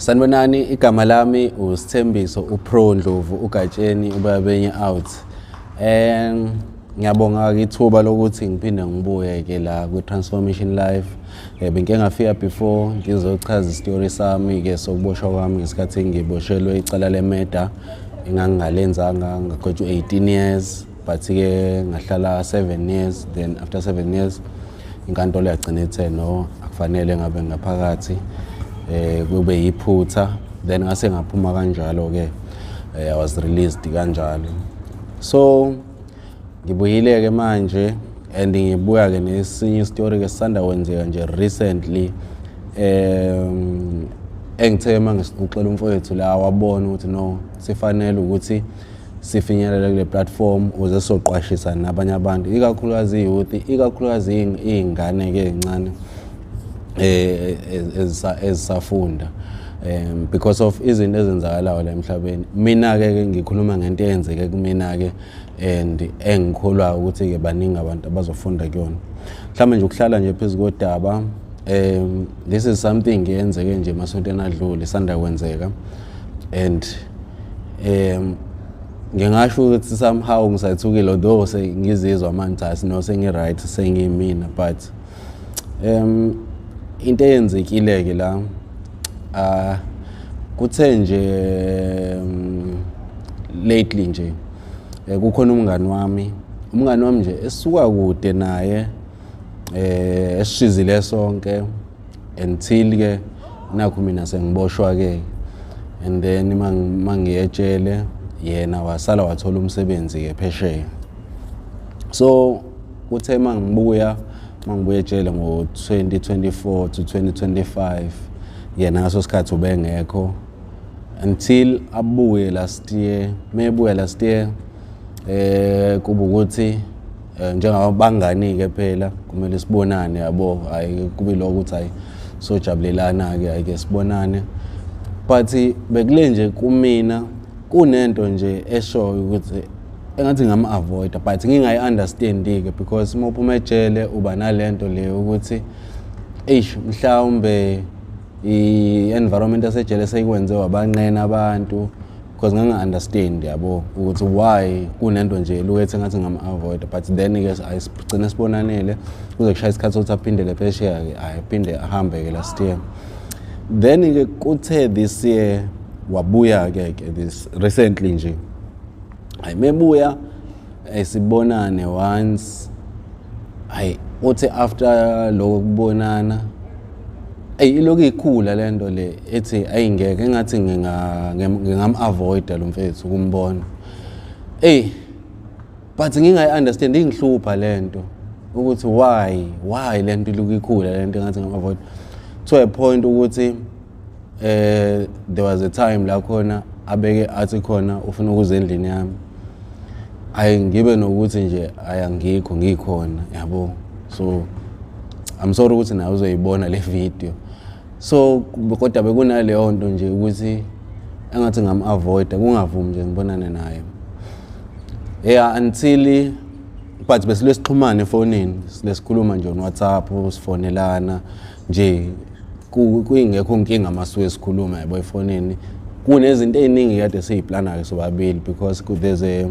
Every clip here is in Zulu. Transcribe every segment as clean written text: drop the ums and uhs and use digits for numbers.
Sanibonani, igama lami uSithembiso uPro Ndlovu uGatsheni uBabenye out. Ngiyabonga ke ithuba lokuthi ngiphinde ngibuye ke la ku Transformation Live. Bengike ngafika before ngizochaza isitori sami ke sokuboshwa kwami ngesikhathi ngiboshelwe icala lemurder engangingalenzanga, ngagwetshwa 18 years, but ke ngahlala 7 years. Then after 7 years inkantolo yagcina ithe no, akufanele ngabe ngaphakathi, kube yiphutha. Then ngase ngaphuma kanjalo ke, I was released kanjalo. So ngibuyile ke manje and ngibuya ke nesinye isitori ke sisanda kwenzeka nje recently, engithe mangixoxela umfowethu la, wabona ukuthi no, sifanele ukuthi sifinyelele kule platform ukuze sizoqwashisa nabanye abantu, ikakhulukazi i-youth, ikakhulukazi iy'ngane ke ey'ncane ezisafunda, because of izinto ezenzakalayo la emhlabeni. Mina ke ngikhuluma ngento eyenzeke kumina ke and engikholwa ukuthi ke baningi abantu abazofunda kuyona. Mhlawumbe nje ukuhlala nje phezu kodaba, this is something eyenzeke nje emasontweni adlule, isanda kwenzeka, and ngingasho ukuthi somehow ngisathukile, although sengizizwa manje hayi no, sengi-right, sengiyimina. But into eyenzekile ke la, kuthe nje lately nje kukhona umngani wami nje esisuka kude naye, esishizile sonke until ke nakho mina sengiboshwa ke. And then mangiyetshele yena wasala wathola umsebenzi ke phesheya. So kuthe mangibuya ejele ngo-2024 to 2025, yena ngaso sikhathi ubengekho until abuye last year. Mebuya last year, kuba ukuthi njengabangani ke phela kumele sibonane, yabo. Hayi, kube lokho ukuthi hayi, sojabulelana ke, hayi ke sibonane. But bekule nje kumina kunento nje eshoyo ukuthi engathi ngam-avoida, but ngingayi-understand-ke because uma uphuma ejele uba nalento leyo ukuthi eish, mhlawumbe i-environment yasejele seyikwenze wabanqena abantu, because ngangi-understand, yabo, ukuthi why kunento nje lokhu engathi ngam-avoida. But then-ke ayisigcine sibonanile kuze kushaya isikhathi sokuthi aphindele phesheya-ke, ayiphinde ahambe-ke last year. Then-ke kuthe this year wabuya-ke ke this recently nje. Hayi, mebuya sibonane once. Hayi, uthi after lokho kubonana, eyi, ilokhu ikhula lento le ethi ayingeke, engathi ngingam-avoida lo mfethu ukumbona. Eyi, but ngingayi-understand, ingihlupha lento ukuthi why lento ilokhu ikhula, lento engathi ngam-avoid, to a point ukuthi there was a time la khona abeke athi khona ufuna ukuza endlini yami. Ayi, ngibe nokuthi nje ayangikho ngikhona, yabo. So I'm sorry ukuthi nawe uzoyibona le video. So kodwa bekunaleyo nto nje ukuthi engathi ngam-avoida, kungavumi nje ngibonane naye, yeah, until, but besile sixhumane efonini, silesikhuluma nje on WhatsApp, sifonelana nje, kuyingekho nkinga masuke sikhuluma, yabo, efonini. Kunezinto ey'ningi kade siyiplana-ke sobabili because there's a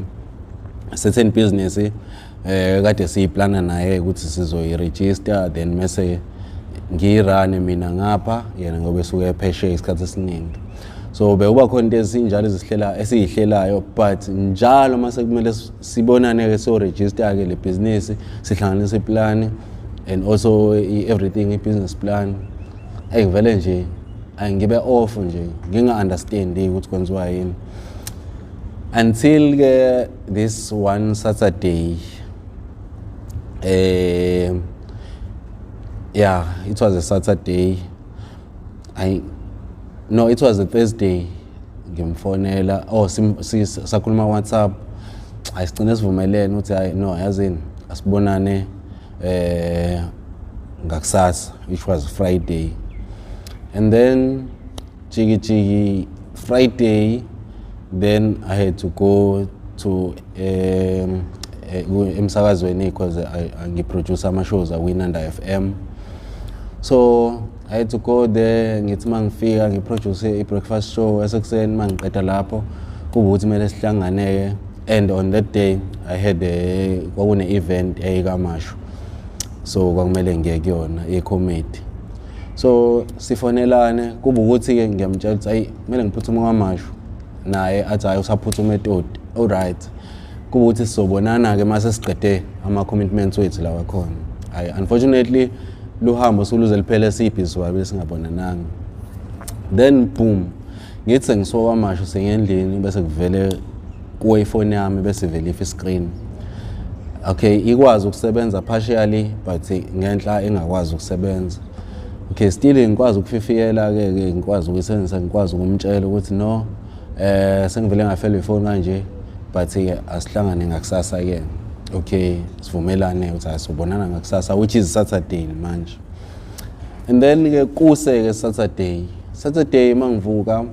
certain business kade siyiplana naye ukuthi sizoyi-register, then mase ngiyirane mina ngapha, yena ngoba esuke phesheya isikhathi esiningi. So bekuba khona into ezinjalo ezihlela esiyihlelayo, but njalo mase kumele sibonane-ke siyo-register-ke le business, sihlanganise iplani and also everything, i-business plan, eyi, ngivele nje ngibe off nje, nginga-understandi ukuthi kwenziwa yini, until ke this one Saturday. Yeah, it was a Saturday, I no, it was a Thursday. Ngimfonela, oh, sakhuluma WhatsApp, ayisigcine sivumelene ukuthi hayi no, yazini, asibonane ngakusasa, which was Friday. And then jiki jiki Friday, then I had to go to emsakazweni because ngiproduce ama-shows akwinanda FM. So I had to go there. Ngithi uma ngifika ngiproduce i-breakfast show esekuseni. Uma ngiqeda lapho, kuba ukuthi kumele sihlangane-ke, and on that day I had a kwakune-event eyayikaMashu, so kwakumele ngiye kuyona i-comedy. So sifonelane, kuba ukuthi-ke ngiyamtshela ukuthi ayi, kumele ngiphuthume kwaMashu, naye athi hhayi, usaphuthuma eToti. Alright, kuba ukuthi sizobonana-ke uma sesiqede ama-commitments wethu lawa khona. Hhayi, unfortunately luhambo suluze liphele sibhizi sobabili singabonananga. Then boom, ngithi sengisuka kwaMashu sengendlini, bese kuvele kuwe ifoni yami, bese vele ifa iscreen. Okay, ikwazi ukusebenza partially, but ngenhla ingakwazi ukusebenza. Okay, still ngikwazi ukufifikela-ke ke, ngikwazi ukuyisebenzisa, ngikwazi ukumtshela ukuthi no, sengivele ngafelwa ifoni kanje, but-ke asihlangane ngakusasa-ke. Okay, sivumelane ukuthi asobonana ngakusasa, which is Saturday manje. And then-ke kuse-ke Saturday uma ngivuka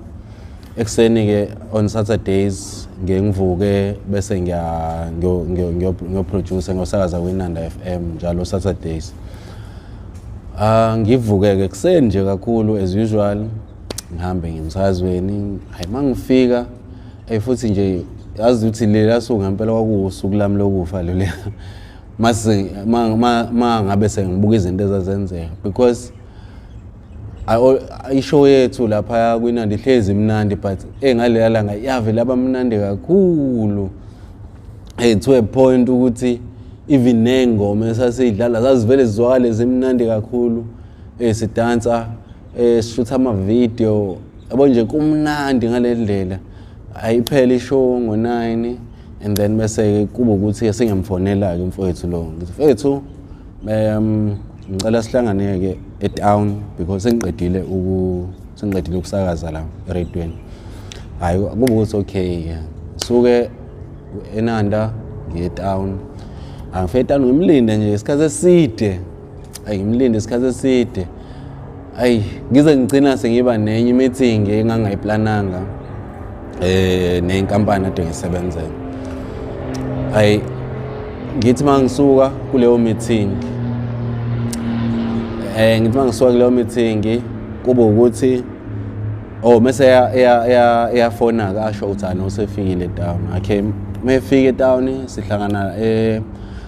ekuseni-ke, on Saturdays ngiye ngivuke bese ngiyoproduce, ngiyosakaza kwiNanda FM njalo Saturdays. Ah, ngivuke-ke ekuseni nje kakhulu as usual, ngihambe ngiye emsakazweni. Hayi, uma ngifika, futhi nje yazi ukuthi lela suku ngempela kwakuwusuku lami lokufa loluya, mase ma ngabe sengibuka izinto ezazenzeka, because ishow yethu lapha kwiNandi ihlezi imnandi, but ngaleya langa yavele yaba mnandi kakhulu, to a point ukuthi even ney'ngoma esasiy'dlala zazivele zizwakale zimnandi kakhulu. Sidansa, sishutha amavidiyo, yabo nje kumnandi ngale ndlela. Ayiphele ishow ngo-9, and then bese-ke kuba ukuthi-ke sengiyamfonela-ke umfowethu lo, ngithi, "Mfethu, ngicela sihlangane-ke e-town because sengiqedile ukusakaza la eradweni." Hhayi, kuba ukuthi okay, suke eNanda ngiye etown. Angifike etown, ngimlinde nje isikhathi eside. Ayi, ngimlinde isikhathi eside. Ayi, ngize ngigcina sengiba nenye i-meeting engangayiplananga nenkampani ade ngisebenzela. Ayi, ngithi mangisuka kuleyo meeting, ngithi mangisuka kuleyo meeting, kube ukuthi oh, mase eyafona ke, asho ukuthi ano usefikile town. Okay, mefika etown sihlangana,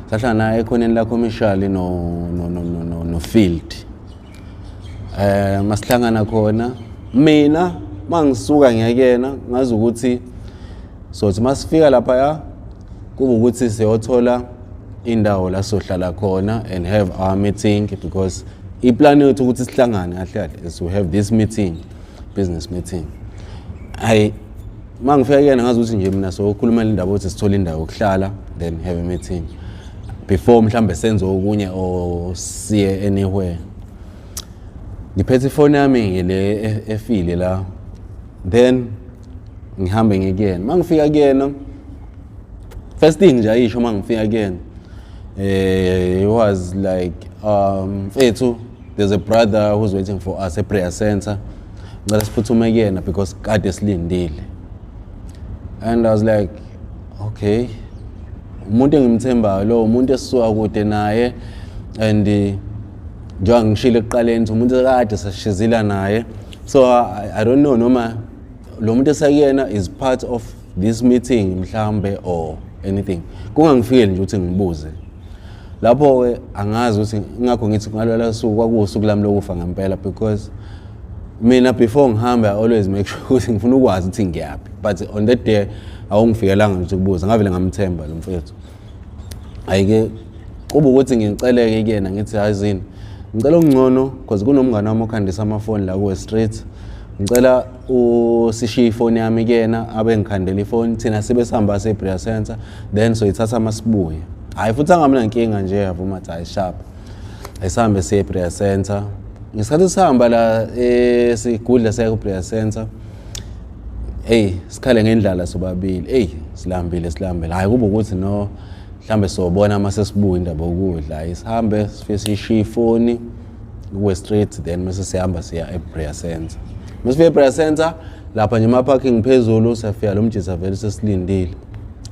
sahlangana ekhoneni la commercial no field. Masihlangana khona, mina mangisuka ngiyakena ngazi ukuthi sothi masifika lapha ya kuba ukuthi siyothola indawo la sohlala khona and have our meeting, because iplan yethu ukuthi sihlangane kahle kahle is to have this meeting, business meeting. Hayi, mangifika kuyena ngazi ukuthi nje mina sokhulumela indaba ukuthi sithole indawo yokuhlala, then have a meeting before mhlambe senze okunye or siye anywhere. Ngiphethe ifoni yami-ke le efile la, then ngihambe ngikuyena. Uma ngifika kuyena, first thing nje ayisho uma ngifika kuyena, he was like, "Mfethu, there's a brother who's waiting for us e-prayer center, ngicela siphuthume kuyena because kade silindile." And I was like, okay, umuntu engimthembayo lo, umuntu esisuka kude naye, and njengoba ngishilo ekuqaleni ukuthi umuntu kade sashizila naye, so I don't know noma lo muntu esakuyena is part of this meeting mhlambe or anything. Kungangifikeli nje ukuthi ngibuze lapho-ke, angazi ukuthi ingakho ngithi ngalolu suku kwakuwusuku lami lokufa ngempela, because mina before ngihambe I always make sure ukuthi ngifuna ukwazi ukuthi ngiyaphi, but on that day awungifikelanga nje ukubuza, ngavele ngamthemba lo mfethu. Hhayi-ke, kuba ukuthi ngiceleke kuyena, ngithi, "Yazini, ngicela okungcono because kunomngane wami okhandisa amafoni la kuwe street, ngicela usishiye ifoni yami kuyena, abe ngikhandela ifoni, thina sibe sihamba se-Berea Center, then soyithatha masibuye." Hhayi, futhi angabi nankinga nje, yavuma, athi hayi, sharp, asihambe siye e-Berea Center. Ngesikhathi sihamba la, sigudla siya ku-Berea Center, eyi, sikhale ngendlala sobabili, eyi, silambile, silambile. Hhayi, kuba ukuthi no, mhlambe sobona uma sesibuya indaba yokudla. Hayi, sihambe sifike sishiye ifoni kuwe street, then mase sihamba siya e-Berea Center. Masifika e-Berea Center lapha nje ema-parking phezulu, siyafika, lo mjisa vele sesilindile,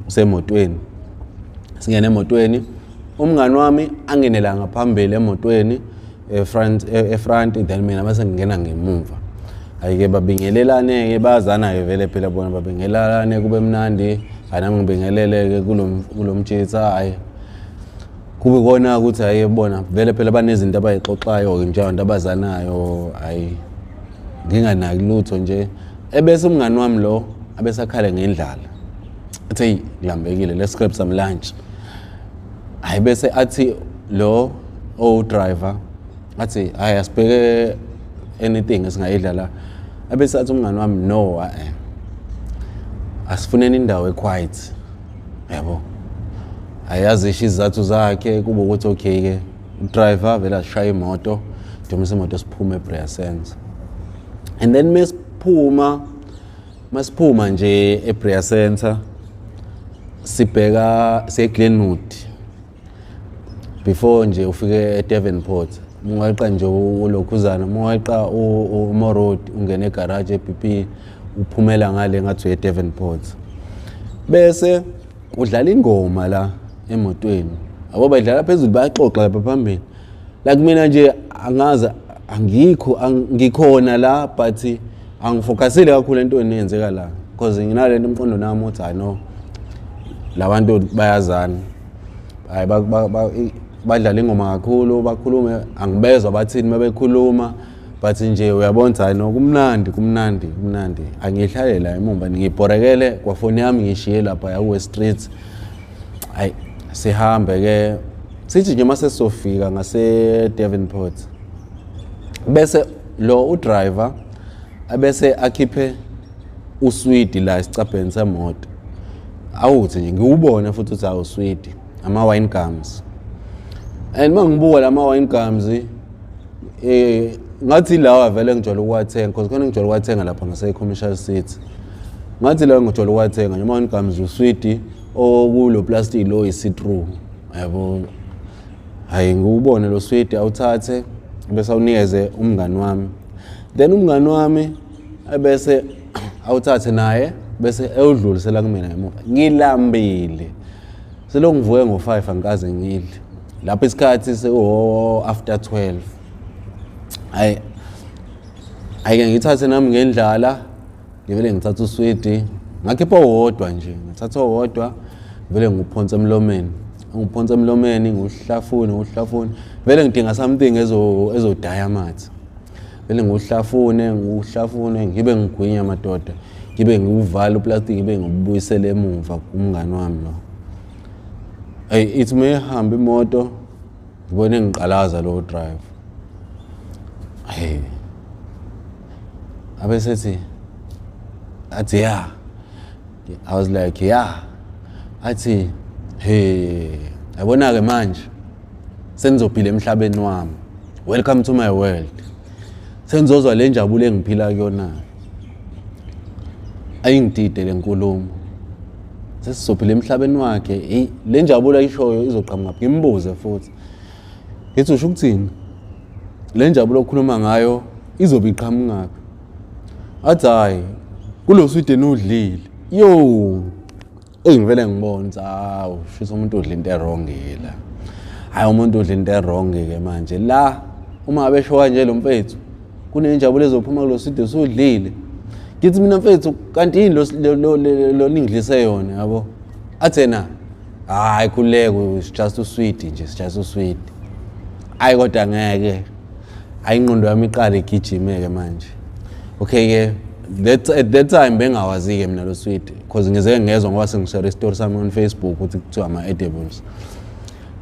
usemotweni. Singene emotweni, umngani wami angene la ngaphambili emotweni. e-front, then mina mase ngingena ngemuva. Hhayi-ke babingelelane-ke, bazana-ke vele phela bona, babingelelane kube mnandi. Hhayi nami ngibingelele-ke kulo mtshitha. Hhayi kube kona ukuthi hhayi bona vele phela banezinto abayixoxayo-ke njengabantu abazanayo. Hhayi nginganaki lutho nje, ebese umngani wami lo abesakhale ngendlala, athi eyi ngilambekile, let's grab some lunch. Hhayi bese athi lo owu-driver, athi hhayi asibheke anything esingayidla la. Abese athi umngani wami, no, eh asifuneni indawo e-quiet, yabo. Ayazisho izizathu zakhe, kube ukuthi okay-ke udriver vele asishaye imoto, dumise imoto, siphume eBerea Center. And then masiphuma nje eBerea Center, sibheka siye Glenwood, before nje ufike eDevonport, ungaqa nje ulokhuzana, ungaqa uMo Road, ungene egarage eBP, uphumela ngale ngathi uye eDevonport. Bese kudlala ingoma la emotweni, abo bayidlala phezulu, bayaxoxa lapha phambili. Like mina nje angazi, angikho, ngikhona la, but angifocusile kakhulu entweni eyenzeka la, because nginalento umqondo nami uthi hayi no, labantu bayazana. Hayi badlala ingoma kakhulu, bakhulume, angibezwa bathini uma bekhuluma, but nje uyabona ukuthi hayi no, kumnandi, kumnandi, kumnandi. Angihlale la emumva ngibhorekele, kwafoni yami ngishiye lapha ya Street. Hayi sihambe ke, sithi nje mase sofika ngase Devonport, bese lo udriver abese akhiphe uswidi la esicabheni semoto, awuthi nje ngiwubone futhi ukuthi awuswidi, ama-wine gums. And uma ngibuka la ma-wine gums, ngathi lawa vele ngijwayele ukuwathenga, because khona ngijwayele ukuwathenga lapha ngase-Commercial City. Ngathi lawa ngijwayele ukuwathenga nje ama-wine gums, uswidi okulo plastic lo yi-see-through, yabo. Hayi ngiwubone lo swidi, awuthathe bese awunikeze umngani wami, then umngani wami ebese awuthathe naye, bese ewudlulisela kumina ngemuva. Ngilambile, selokhu ngivuke ngo-5 angikaze ngidle. Lapho isikhathi sekuwo after 12. Hayi ayike ngithathe nami ngendlala, ngivele ngithatha uswidi, ngakhipha owodwa nje, ngithatha owodwa, vele ngiwuphonsa emlomeni, ngiwuphonsa emlomeni, ngiwuhlafune, ngiwuhlafune. Vele ngidinga something ezodaya amathe. Vele ngiwuhlafune, ngiwuhlafune, ngibe ngigwinya madoda, ngibe ngiwuvala uplastic, ngibe ngibuyisele emumva kumngani wami lo. Hey ithi mayihamba imoto, ngibone ngiqalaza lo driver. Hey abesethi, athi yeah. I was like, yeah. Athi hey, yabona ke manje senizophila emhlabeni wami, welcome to my world, senizozwa le njabulo engiphila kuyona. Ayingidide le nkulumo, sesizophila emhlabeni wakhe. Hey, le njabulo ayishoyo izoqhamuka? Ngimbuze futhi, ngithi usho ukuthini, le njabulo okhuluma ngayo izobe iqhamukaphi? Athi hayi, kulo swidi enudlile. Yo, engivele ngibona ukuthi hawu, shisa umuntu udla into e-wrong la. Hayi umuntu udla into e-wrong ke manje la, uma ngabe esho kanje lo mfethu, kunenjabulo ezophuma kulo swidi osudlile. Ngithi mina, mfethu, kanti yini lo ningidlise yona, yabo? Athi yena hayi khululeko, it's just uswidi nje, it's just uswidi. Hayi kodwa ngeke, hayi ingqondo yami iqale igijime-ke manje. Okay-ke at that time bengawazi-ke mina lo swidi, because ngize ngezwa ngoba sengishare isitori sami on Facebook ukuthi kuthiwa ama-edibles.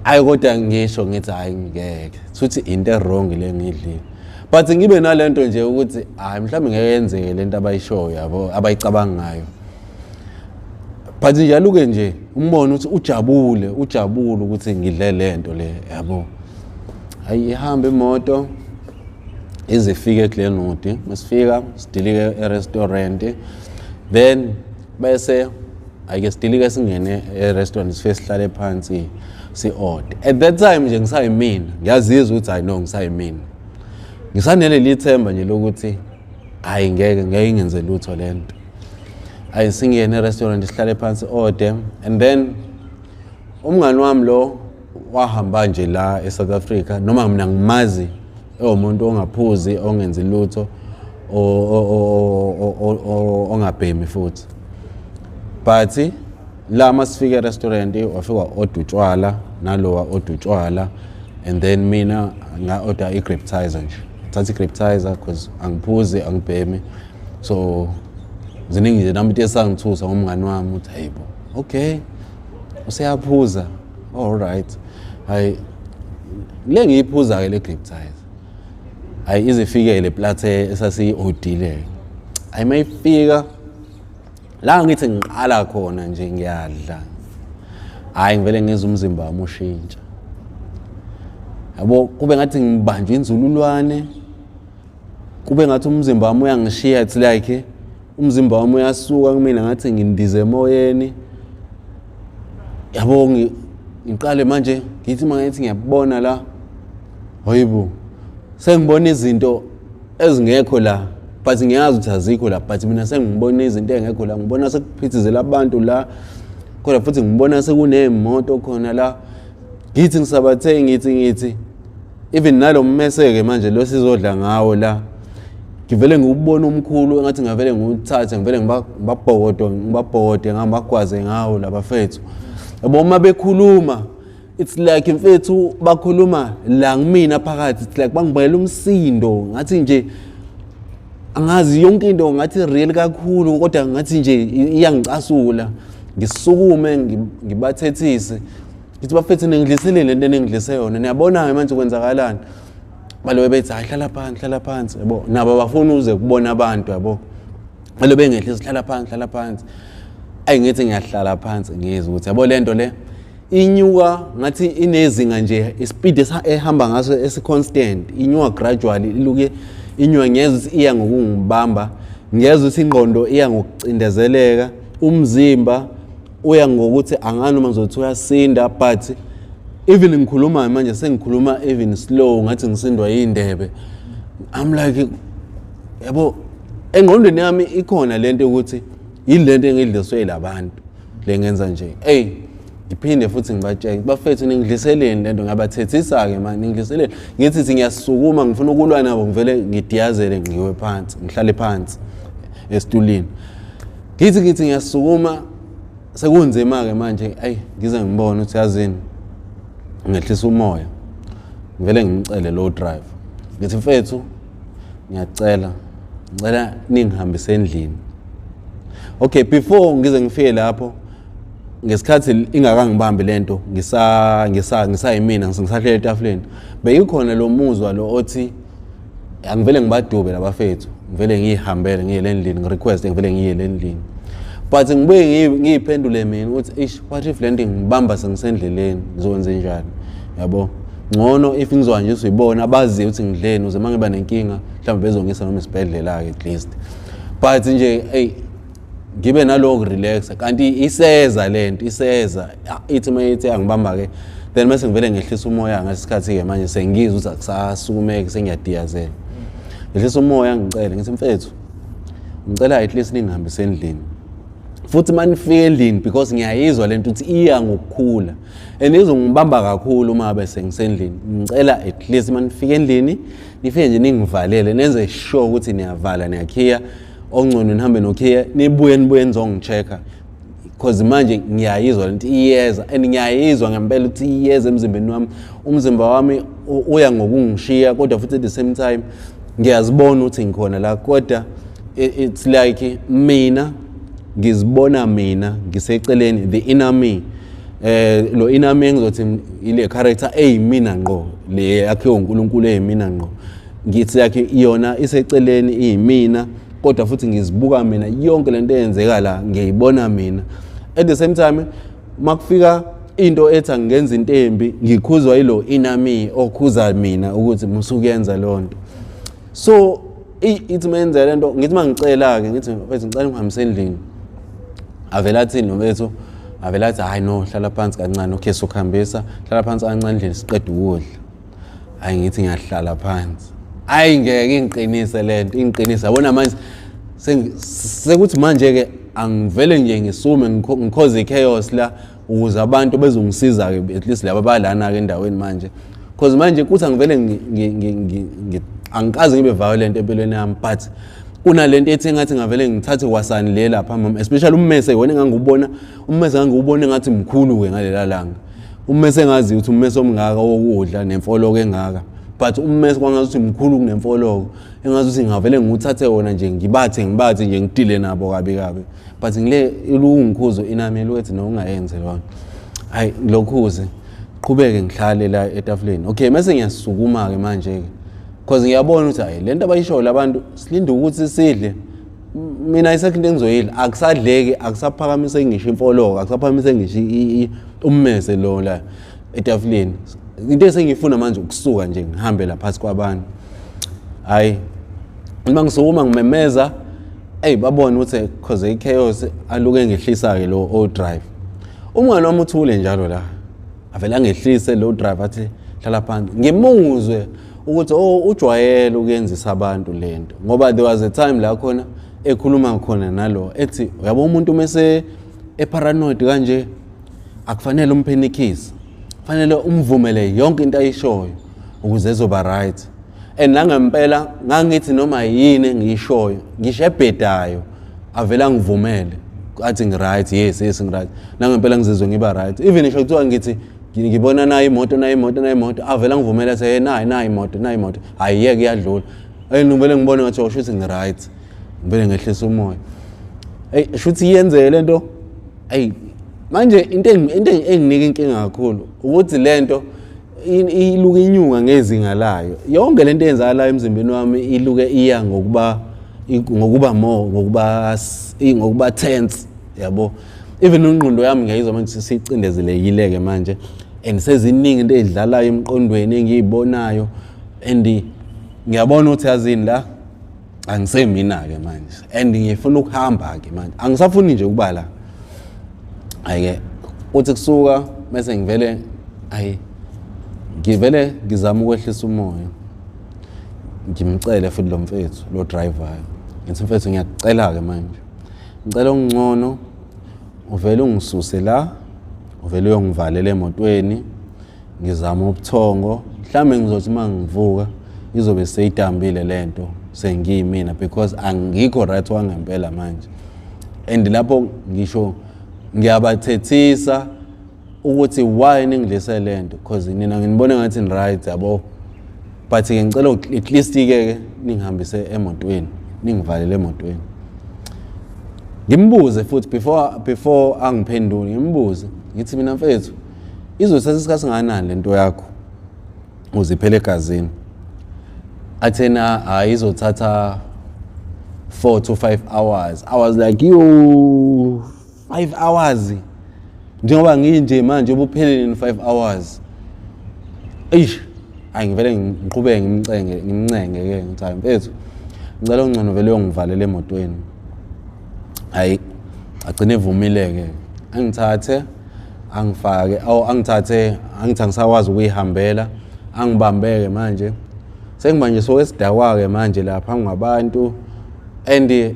Hayi kodwa ngisho ngithi hayi ngeke, futhi into e-wrong le ngiyidlile, but ngibe nalento nje ukuthi hayi mhlawumbe ngeke yenzeke lento abayishoyo, yabo, abayicabangayo. But njalo-ke nje umbone ukuthi ujabule, ujabule ukuthi ngidle lento le, yabo. Hayi ihambe imoto ize ifike eGlenwood. Masifika sidilike e-restaurant, then bese ayike sidilike, singene e-restaurant, sifike sihlale phansi, si-order. At that time nje ngisayimina, ngiyazizwa ukuthi hayi no, ngisayimina, ngisaneleli ithemba nje lokuthi hayi ngeke, ngeke ingenze lutho lento. Hayi singene e-restaurant, sihlale phansi, order, and then umngani wami lo wahamba nje la eSouth Africa, noma mina ngimazi. Ewumuntu ongaphuzi, ongenzi lutho, ongabhemi futhi. But la masifika e-restaurant wafika wa-order utshwala, nalowa order utshwala, and then mina nga-order i-Grapetizer nje. Thatha i-Grapetizer because angiphuzi, angibhemi. So ziningi nje nami into esangithusa ngomngani wami ukuthi hayibo, okay, useyaphuza, all right. Hayi, le ngiyiphuza-ke le Grapetizer. Hayi, izifike le platter esasiyi-odile. Hayi, mayifika la ngithi ngiqala khona nje ngiyadla, hhayi, ngivele ngizwe umzimba wami ushintsha, yabo, kube ngathi ngibanjwe inzululwane, kube ngathi umzimba wami uyangishiya. It's like umzimba wami uyasuka kumina, ngathi ngindize emoyeni, yabo. Ngiqale manje ngithi uma ngithi ngiyabona la, hayibo, sengibona izinto ezingekho la, but ngiyazi ukuthi azikho la, but mina sengibona izinto ey'ngekho la. Ngibona sekuphithizela abantu la, kodwa futhi ngibona sekuney'moto khona la. Ngithi ngisabathe, ngithi even nalo mmese-ke manje lo sizodla ngawo la, ngivele ngiwubona umkhulu, engathi ngavele ngiwuthathe, ngivele ngibabhokodo, ngibabhokode, ngibagwaze ngawo labafethu, yabo. Uma bekhuluma, it's like mfethu bakhuluma la ngimina phakathi, it's like bangibangela umsindo, ngathi nje angazi yonke into, ngathi real kakhulu, kodwa ngathi nje iyangicasula. Ngisukume ngibathethise, ngithi, "Bafethu, ningidlisile lento eningidlise yona, niyabona-ke manje kwenzakalani." Balobe bethi, "Hayi, hlala phansi, hlala phansi," yabo. Nabo bafuna uze kubona abantu, yabo. Balobe bengehlisa, "Hlala phansi, hlala phansi." Ayi, ngithi ngiyahlala phansi, ngizwe ukuthi, yabo, lento le inyuka ngathi inezinga nje, ispeed ehamba ngaso esi-constant, inyuka gradually, iluke inyuka. Ngiyezwa ukuthi iya ngokungibamba, ngiyezwa ukuthi ingqondo iya ngokucindezeleka, umzimba uya ngokuthi angani noma ngizothi uyasinda, but even ngikhuluma manje sengikhuluma even slow, ngathi ngisindwa yindebe. I'm like, yabo, engqondweni yami ikhona lento ukuthi yilento engidliswe labantu le ngenza nje. Ey, ngiphinde futhi ngibatshele, "Bafethu, ningidliseleni lento." Ngabathethisa-ke mani, "Ningidliseleni." Ngithi thi ngiyasukuma, ngifuna ukulwa nabo, ngivele ngidiyazele, ngiwe phansi, ngihlale phansi esitulini. Ngithi ngiyasukuma, sekunzima-ke manje. Ayi, ngize ngibone ukuthi, yazini, ngehlisa umoya, ngivele ngimcele lo driver, ngithi, "Mfethu, ngiyacela, ngicela ningihambise endlini." Okay, before ngize ngifike lapho, ngesikhathi ingakangibambi lento, ngisa ngisa ngisayimina, ngisahlele etafuleni, beyikhona lo muzwa lo othi angivele ngibadube labafethu, ngivele ngiyihambele ngiye endlini, ngirequest ngivele ngiye endlini. But ngibuye ngiyiphendule mina ukuthi, ish, what if lento ngibamba sengisendleleni, ngizokwenza njani, yabo? Ngcono if ngizohanjiswa ibona abaziyo ukuthi ngidleni, ukuze uma ngiba nenkinga mhlawumbe bezongisa noma esibhedlela-ke at least. But nje, eyi, ngibe naloko kurelaxa, kanti iseza lento iseza. Ithi uma ithi angibamba-ke, then mase ngivele ngehlisa umoya. Ngalesikhathi-ke manje sengizwa ukuthi akusasukumeki, sengiyadiyazela. Ngehlisa umoya, ngicele, ngithi, "Mfethu, ngicela at least ningihambise endlini. Futhi uma nifika endlini, because ngiyayizwa lento ukuthi iya ngokukhula and izongibamba kakhulu uma ngabe sengisendlini, ngicela at least uma nifika endlini nifike nje ningivalele, nenze sure ukuthi niyavala, niyakhiya, ongcono nihambe nokhiya, nibuye nizongi-check-a, because manje ngiyayizwa lento iyeza and ngiyayizwa ngempela ukuthi iyeza emzimbeni wami. Umzimba wami uya ngokungishiya, kodwa futhi at the same time ngiyazibona ukuthi ngikhona la, kodwa it's like mina ngizibona mina ngiseceleni, the inner me, lo inner me ngizothi ile character eyimina ngqo, le yakhiwe uNkulunkulu, eyimina ngqo. Ngithi yakhe yona iseceleni, iyimina, kodwa futhi ngizibuka mina, yonke lento eyenzeka la ngiyayibona mina. At the same time makufika into ethi angenza into embi, ngikhuzwa yilo inner me okhuza mina ukuthi musukuyenza leyo nto." So ithi mayenza lento, ngithi mangicela-ke, ngithi, "Mfethu, ngicela ungihambise endlini." Avele athini nomfethu? Avele athi, "Hayi no, hlala phansi kancane. Okay, sokuhambisa, hlala phansi kancane endlini, siqede ukudla." Hayi, ngithi ngiyahlala phansi, hayi, ngeke ingiqinise lento, ingiqinise, yabona. Manje sekuthi manje-ke angivele nje ngisume ngikhoze i-chaos la ukuze abantu bezongisiza-ke, at least laba balana-ke endaweni manje. Cause manje kuthi angivele, angikaze ngibe violent empilweni yami, but kunalento ethi engathi ngavele ngithathe kwasani le lapha mama, especially ummese wona engangiwubona, ummese ngangiwubona engathi mkhulu-ke ngalela langa. Ummese engazi ukuthi ummese omngaka wokudla nemfoloko engaka, but ummese kwangathi mkhulu kunemfoloko, engathi ukuthi ngavele ngiwuthathe wona nje, ngibathe ngibathe nje, ngidile nabo kabi kabi. But ngile ilungikhuzo inami elukethi no, ungayenzi lona. Hayi, ngilokhuze qhubeke ngihlale la etafuleni. Okay, mase ngiyasukuma-ke manje-ke, cause ngiyabona ukuthi hayi, lento abayishoyo labantu, silinde ukuthi sidle, mina ayisekho into engizoyidla, akusadleki, akusaphakamise ngisho imfoloko, akusaphakamise ngisho ummese lo la etafuleni. Into esengiyifuna manje ukusuka nje ngihambe la phasi kwabantu. Hayi, uma ngisukuma ngimemeza, eyi, babone ukuthi cause i-chaos, aluke ngehlisa-ke lo o-driver. Umngane wami uthule njalo la, avele angehlise lo driver, athi hlala phansi. Ngimuzwe ukuthi oh, ujwayele ukuyenzisa abantu lento, ngoba there was a time la khona ekhuluma khona nalo, ethi uyabo umuntu mese eparanoid kanje, akufanele umphenikise, kufanele umvumele yonke into ayishoyo ukuze ezoba right. And nangempela ngangithi noma yini engiyishoyo, ngisho ebhedayo, avele angivumele, athi ngi-right, yes, ngi-right. Nangempela ngizizwe ngiba right. Even ngisho kuthiwa ngithi ngibona nayo imoto, nayo imoto, nayo imoto, avele angivumele, athi hey, nayi, nayi imoto, nayi imoto, ayiyeke iyadlula. And ngivele ngibone ngathi osho ukuthi ngi-right, ngivele ngehlisa umoya. Eyi, shuthi iyenzeke lento. Eyi, manje into enginika inkinga kakhulu ukuthi lento iluke inyuka ngezinga layo. Yonke lento eyenzakalayo emzimbeni wami iluke iya ngokuba more ngokuba tense, yabo. Even ingqondo yami ngiyayizwa manje sicindezelekile-ke manje, and seziningi into ey'dlalayo emqondweni engiyibonayo, and ngiyabona ukuthi yazini la angisemina-ke manje, and ngifuna ukuhamba-ke manje, angisafuni nje ukuba la. Hhayi-ke, uthi kusuka mese ngivele, ayi, ngivele ngizama ukwehlisa umoya, ngimcele futhi lo mfethu lo driver, ngithi mfethu, ngiyakucela-ke manje, ngicela okungcono uvele ungisuse la, uvele uyongivalela emotweni, ngizama ubuthongo, mhlawumbe ngizothi uma ngivuka izobe seyidambile lento, sengiyimina, because angikho right wangempela manje. And lapho ngisho ngiyabathethisa ukuthi why ningidlise lento, because nina nginibona ngathi ni right, yabo, but ke ngicela at least ke ke ningihambise emotweni, ningivalele emotweni. Ngimbuze futhi before angiphendule, ngimbuze ngithi mina, mfethu, izothatha isikhathi singakanani lento yakho uziphele egazini? Athena hayi, izothatha 4 to 5 hours. I was like, yo, 5 hours, njengoba nginje manje ubuphelele in 5 hours? Eish, hayi, ngivele ngiqhubeke ngimcenge, ngimncenge ke, ngithi hayi mfethu, ngicela ungcono vele uyongivalela emotweni. Hayi, agcine evumile ke, angithathe angifake, awu, angithathe, angithi angisakwazi ukuyihambela, angibambeke manje, sengimanje sokesidakwa-ke manje lapha ngabantu. And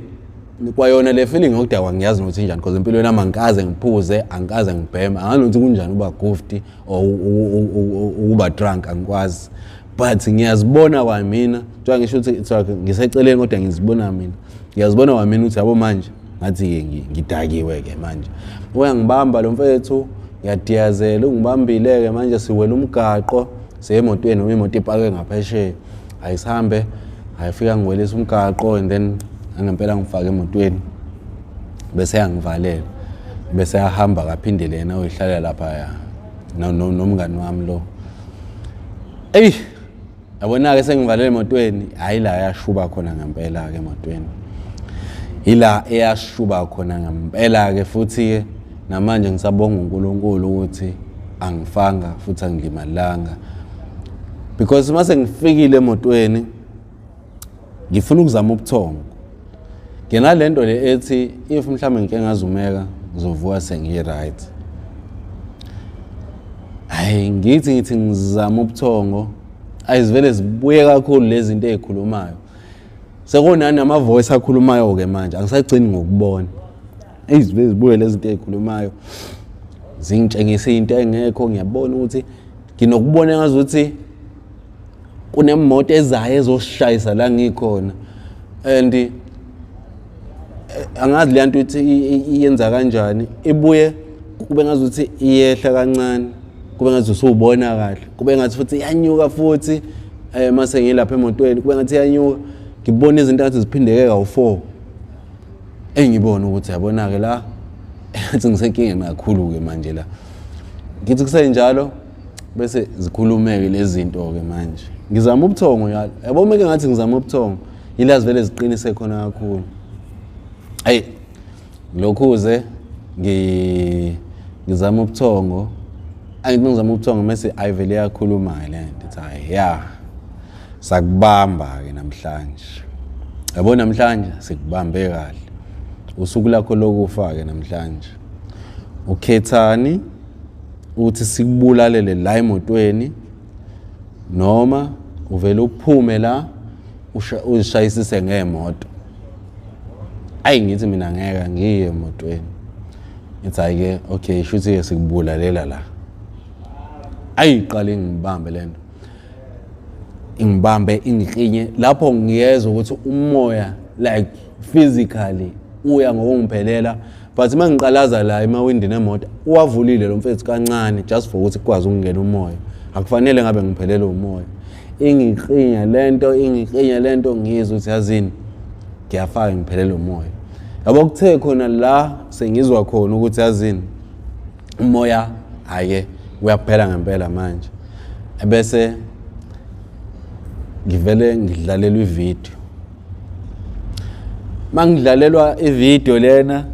kwayona le feeling yokudakwa ngiyazi nokuthi injani, because empilweni yami angikaze ngiphuze, angikaze ngibheme, angazi nokuthi kunjani uba goofed or ukuba drunk, angikwazi. But ngiyazibona kwamina, njengoba ngisho ukuthi it's like ngiseceleni, kodwa ngizibona mina, ngiyazibona kwamina ukuthi yabo manje ngathi-ke ngidakiwe-ke manje. Uyangibamba lo mfethu, ngiyadiyazela, ungibambile-ke manje, siwela umgaqo, siye emotweni, noma imoto ipakwe ngaphesheya. Ayisihambe, ayifika ngiwelisa umgaqo, and then angempela ngifake emotweni, bese yangivalela, bese yahamba, kaphindele yena uyihlalela laphaya nomngani wami lo. Eyi, yabona-ke, sengivalele emotweni, hhayi, la yashuba khona ngempela-ke emotweni, ila eyashuba khona ngempela-ke. Futhi-ke namanje ngisabonga uNkulunkulu ukuthi angifanga futhi angilimalanga, because uma sengifikile emotweni ngifuna ukuzama ubuthongo ngenalento le ethi if mhlawumbe ngike ngazumeka ngizovuka sengiyi-right. Hayi, ngithi ngizama ubuthongo, ayizivele zibuye kakhulu lezi zinto ey'khulumayo, sekunani ama-voice akhulumayo-ke manje, angisagcini ngokubona, eyizivele zibuye lezi zinto ey'khulumayo, zingitshengisa into engekho. Ngiyabona ukuthi nginokubona ngazuthi Kunemoto ezayo ezoshayisa la ngikhona and angazi le nto ukuthi iyenza kanjani, ibuye kube ngazuthi iyehla kancane, kube ngathi usuwubona kahle, kube ngathi futhi iyanyuka futhi mase ngilapha emotweni kube ngathi iyanyuka, ngibona izinto ngathi ziphindeke kawu-4. Engibona ukuthi yabona-ke la ngathi ngisenkingeni kakhulu-ke manje la. Ngithi kusenjalo bese zikhulumeke lezi zinto-ke manje. Ngizama ubuthongo yalo. Yabo uma ngathi ngizama ubuthongo, yila zivele ziqinise khona kakhulu. Ayi lokhuze ngizama ubuthongo, angithi ngizama ubuthongo mese ayivele yakhuluma-ke le nto, ithi hhayi ya sakubamba-ke namhlanje. Yabo namhlanje sikubambe kahle. Usuku lakho lokufa-ke namhlanje. Ukhethani ukuthi sikubulalele la emotweni noma uvele uphume la uzishayisise ngemoto. Ayi ngithi mina ngeke ngiye emotweni. Ngithi hhayi-ke okay shuthi-ke sikubulalela la. Ayi iqale ingibambe le nto. Ingibambe ingiklinye lapho ngiyezwa ukuthi umoya like physically uya ngokungiphelela, but uma ngiqalaza la emawindini emoto uwavulile lo mfethu kancane just for ukuthi kukwazi ukungena umoya. Akufanele ngabe ngiphelelwe umoya. Ingiklinya lento, ingiklinya lento, ngizwe ukuthi yazini ngiyafaka ngiphelelwe umoya. Yabo kuthe khona la sengizwa khona ukuthi yazini umoya hhayi-ke uyaphela ngempela manje. Ebese ngivele ngidlalelwa ividiyo. Mangidlalelwa ividiyo lena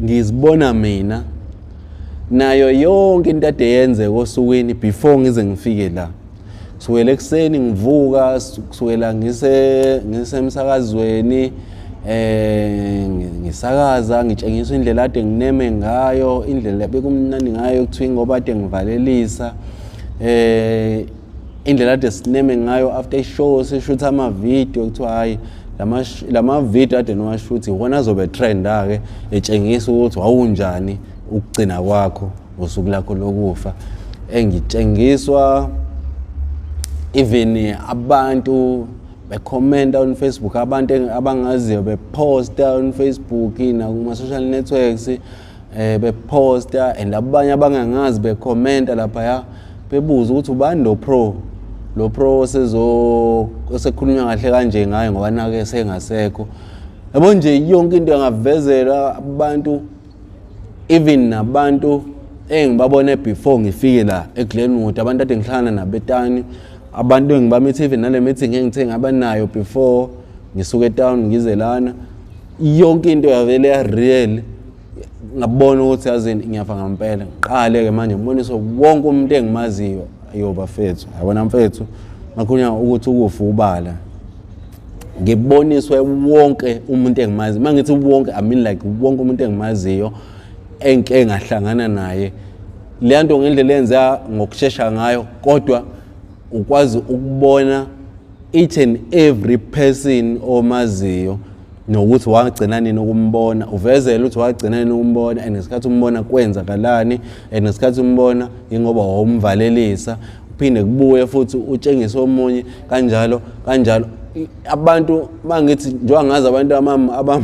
ngizibona mina nayo yonke into ade yenzeka osukwini before ngize ngifike la. Kusukela ekuseni ngivuka, kusukela ngisemsakazweni ngisakaza, ngitshengiswa indlela ade ngineme ngayo, indlela bekumnandi ngayo kuthiwa ngoba ade ngivalelisa, indlela ade sineme ngayo after ishow sishutha ama-video, kuthiwa hhayi lama video ade niwashuthi iwona azobe trenda-ke etshengisa ukuthi wawunjani ukugcina kwakho ngosuku lakho lokufa. Engitshengiswa even abantu bekhomenta on Facebook, abantu abangaziyo beposta on Facebook nakuma-social networks, beposta and abanye abangangazi bekhomenta laphaya bebuza ukuthi ubani lo pro, lo pro osekhulunywa kahle kanje ngayo ngoba nake sengasekho. Yabo nje yonke into engavezela abantu, even nabantu engibabone before ngifike la eGlenwood, abantu ade ngihlangana nabo etani, abantu engibamithe even nale meeting engithe ngaba nayo before ngisuke etown ngize lana, yonke into yavele ya real. Ngabona ukuthi yazini ngiyafa ngempela. Ngiqale-ke manje ngiboniswe wonke umuntu engimaziyo. Ayo bafethu, yabona mfethu, makhulunywa ukuthi ukufa ubala, ngiboniswe wonke umuntu engimaziyo. Uma ngithi wonke, I mean like wonke umuntu engimaziyo engike ngahlangana naye. Leya nto ngendlela eyenzeka ngokushesha ngayo, kodwa ukwazi ukubona each and every person omaziyo nokuthi wagcina nini ukumbona, uvezele ukuthi wagcina nini ukumbona and ngesikhathi umbona kwenzakalani, and ngesikhathi umbona ingoba wawumvalelisa, uphinde kubuye futhi utshengise omunye kanjalo kanjalo. Abantu mangithi njengoba ngazi abantu aba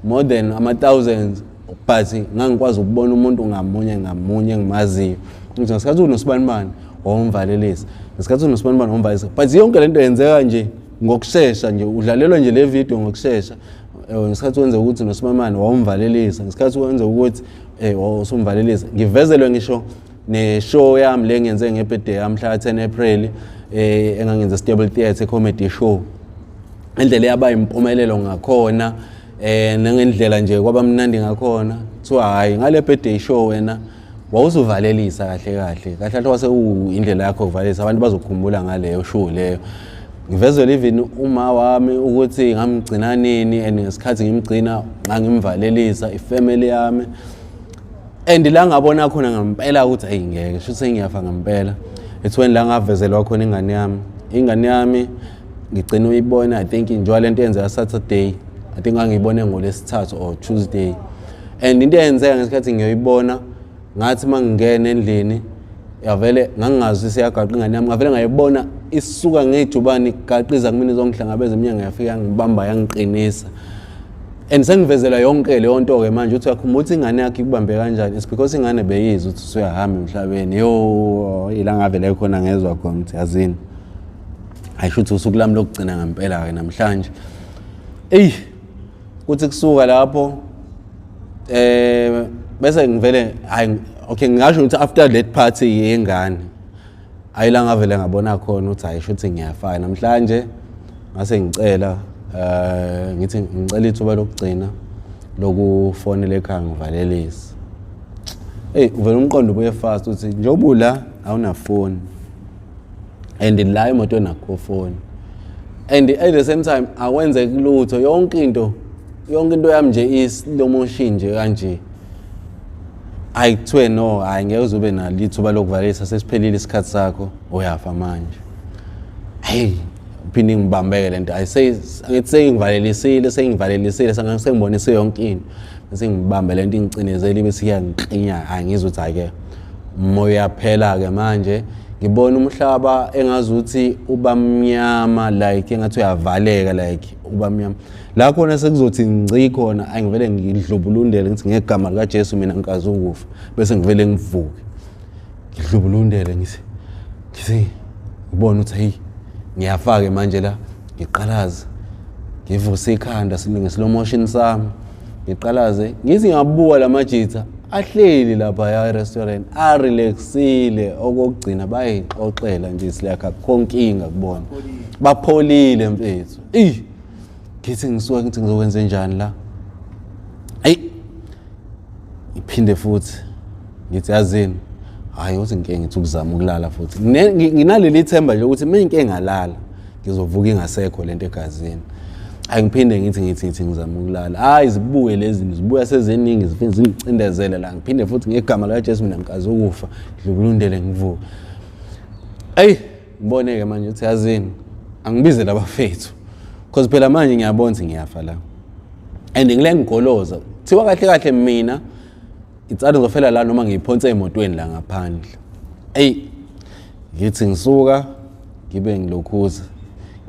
more than ama-thousands, but ngangikwazi ukubona umuntu ngamunye ngamunye engimaziyo ukuthi ngesikhathi unosibanibani wawumvalelisa, ngesikhathi unosibanibani wawumvalelisa. But yonke lento yenzeka nje ngokushesha nje, udlalelwa nje le video ngokushesha. Ngesikhathi wenze ukuthi nosimamane wawumvalelisa, ngesikhathi wenze ukuthi wawusumvalelisa. Ngivezelwe ngisho ne-show yami le ngiyenze nge-birthday yami mhla 10 April, engangenza Stable Theatre comedy show, indlela eyaba impumelelo ngakhona, nangendlela nje kwaba mnandi ngakhona. Kuthiwa hayi ngale birthday show wena wawusuvalelisa kahle kahle kahle kahle, wase indlela yakho yokuvalelisa abantu bazokukhumbula ngaleyo show leyo. Ngivezelwe even uma wami ukuthi ngamgcina nini and ngesikhathi ngimgcina ngangimvalelisa, ifamily yami. And la ngabona khona ngempela ukuthi ayi ngeke shuthi sengiyafa ngempela, it's when la ngavezelwa khona ingane yami. Ingane yami ngigcina uyibona, I think njengoba lento yenzeka Saturday, I think ngangiyibone ngolesithathu or Tuesday. And into eyenzeka ngesikhathi ngiyoyibona, ngathi uma ngingena endlini yavele ngangingazi isiyagaqa ingane yami, ngavele ngayibona isuka ngejubane igaqiza kumina izongihlangabeza emnyango, yafika yangibamba yangiqinisa. And sengivezela yonke leyo nto-ke manje ukuthi uyakhumbula ukuthi ingane yakho ikubambe kanjani. It's because ingane beyizwa ukuthi usuyahamba emhlabeni. Yo, ila ngavele khona ngezwa khona ukuthi yazini, ayisho ukuthi usuku lami lokugcina ngempela-ke namhlanje. Eyi, kuthi kusuka lapho bese ngivele, hayi okay, ngingasho ukuthi after that party yengane ayila ngavele ngabona khona ukuthi hayi, shuthi ngiyafana namhlanje. Ngase ngicela ngithi ngicela ithuba lokugcina lokufonela ekhaya ngivalelise. Hey, uvela umqondo ubuye fast ukuthi njengoba ula awunafoni and la emotweni akukho foni and at the same time akwenzeki lutho, yonke into yami nje i-slow motion nje kanje. Ayi, kuthiwe no, hayi, ngeke uze ube nalo ithuba lokuvalelisa, sesiphelile isikhathi sakho, uyafa manje. Hey, phinde ngibambeke lento. Ayi, angithi sengivalelisile, sengivalelisile, sengibonise yonke into, bese ngibambe lento ingicinezela ibe siyangiklinya. Hayi, ngizwe ukuthi hhayi-ke umoya uyaphela-ke manje. Ngibona umhlaba engazuthi uba mnyama, like engathi uyavaleka, like uba mnyama la khona sekuzothi ngci khona. Angivele ngidlubulundele ngithi ngegama likaJesu mina ngikaze ukufa, bese ngivele ngivuke ngidlubulundele ngithi ngibona ukuthi hey, ngiyafake manje la. Ngiqalaze, ngivuse ikhanda nge-slow motion sami, ngiqalaze ngithi ngiyabuka la majitha ahleli lapha ya e-restaurant arelaxile okokugcina, bayixoxela nje, it's like akukho nkinga kubona, bapholile mfethu. Eyi, ngithi ngisuka ngithi ngizokwenza njani la? Ayi, ngiphinde futhi ngithi yazini, hhayi, uthi ngike ngithi ukuzama ukulala futhi. Nginaleli themba nje ukuthi uma ngike ngalala ngizovuka ingasekho lento egazini. Ayi, ngiphinde ngithi ngizama ukulala, hayi, zibuye lezi zinto, zibuya seziningi, zifike zingicindezele la. Ngiphinde futhi ngegama likaJesu mina ngikaze ukufa, ngidlubulundele ngivuke. Eyi, ngibone-ke manje ukuthi yazini, angibize labafethu because phela manje ngiyabona ukuthi ngiyafa la and ngile ngigoloza. Kuthiwa kahle kahle mina itsala ngizofela la noma ngiyiphonse emotweni la ngaphandle. Eyi, ngithi ngisuka ngibe ngilokhuza,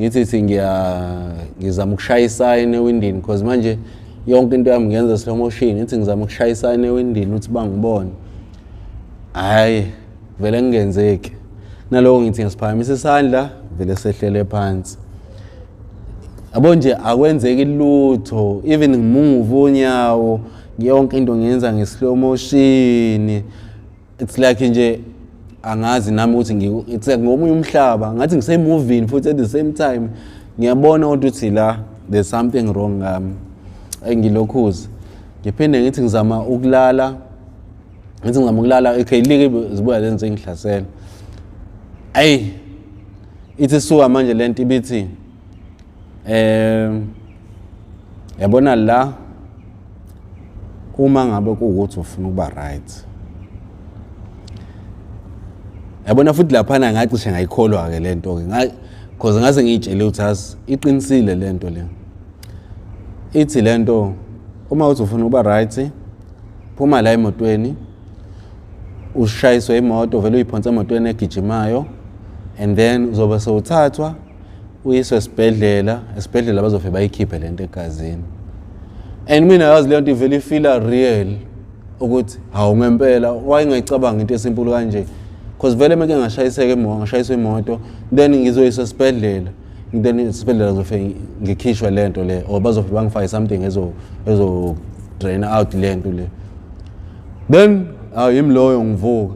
ngithi thi ngizama ukushaya isayini ewindini because manje yonke into yami ngiyenza slow motion. Ngithi ngizama ukushaya isayini ewindini ukuthi bangibone, hhayi, vele kungenzeki. Naloko ngithi ngisiphakamisa isandla, vele sehlele phansi. Yabo nje akwenzeki lutho, even ngimove unyawo, yonke into ngiyenza nge-slow motion. It's like nje angazi nami ukuthi it's like ngomunye umhlaba, ngathi ngisemovini futhi at the same time ngiyabona ukuthi la there's something wrong ngami. Engilokhuza ngiphinde ngithi ngizama ukulala, ngithi ngizama ukulala, okay, like zibuya lezi zingihlasela. Ayi, ithi suka manje lento ibithi yabona la, uma ngabe kuwukuthi ufuna ukuba right, yabona futhi laphana ngacishe ngayikholwa-ke le nto-ke cause ngase ngiyitshele ukuthi azi iqinisile le nto le. Ithi le nto, uma uthi ufuna ukuba right, phuma la emotweni, ushayiswe imoto, vele uyiphonse emotweni egijimayo and then uzobe sewuthathwa uyiswe esibhedlela. Esibhedlela bazofike bayikhiphe lento egazini. And mina yazi leyo nto ivele ifeela real ukuthi hawu, ngempela wayengayicabanga into esimple kanje because vele meke ngashayiseka imoto, ngashayiswa imoto, then ngizoyiswa esibhedlela, then esibhedlela ngizofike ngikhishwe le nto le or bazofike bangifake something ezo drain out le nto le. Then hawu, yimi loyo ngivuka.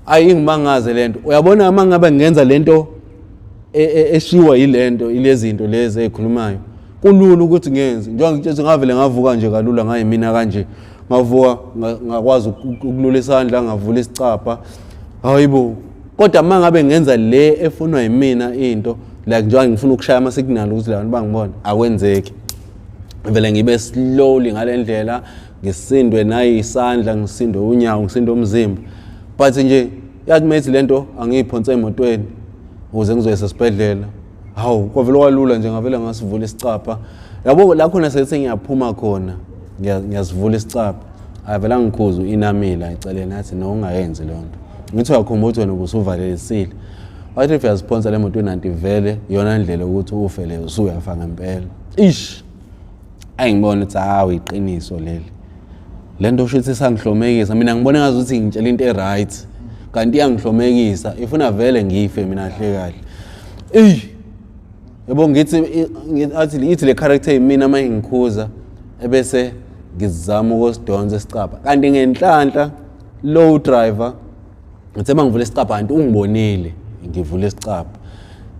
Ayi, ingimangaze lento. Uyabona uma ngabe ngenza lento eshiwa yilento, ilezinto lezi ezikhulumayo, kulula ukuthi ngenze njengoba ngitshela. Ngavele ngavuka nje kalula, ngayimina kanje, ngavuka ngakwazi ukulula isandla, ngavula isicabha. Hayibo, kodwa uma ngabe ngenza le efunwa yimina into, like njengoba ngifuna ukushaya ama-signal ukuthi labantu bangibone, akwenzeki. Vele ngibe slowly ngale ndlela, ngisindwe nayisandla, ngisindwe unyawo, ngisindwe umzimba. But nje yathi mayithi lento angiyiphonse emotweni ukuze ngizoyisa esibhedlela, hawu, kwavele kwalula nje, ngavele ngasivula isicapha. Yabo la khona sethi ngiyaphuma khona, ngiyasivula isicapha, avela ngikhuza u-inamila eceleni, athi no, ungayenzi leyo nto. Ngithi uyakhumbula ukuthi wena ubusuvalelisile. Wathi if uyaziphonsa le moto nanti vele iyona ndlela ukuthi ufe le, usuyafa ngempela. Ish, ayingibona ukuthi hawu, iqiniso leli. Le nto shuthi isangihlomekisa mina, ngibona ngazuthi ngitshela into e-right, kanti iyangihlomekisa, ifuna vele ngife mina kahle kahle. Eyi yabo, ngithi athi ithi le character yimina uma ingikhuza, ebese ngizama ukusidonsa isicabha, kanti ngenhlanhla low driver ngithe uma ngivula isicabha kanti ungibonile ngivula isicabha,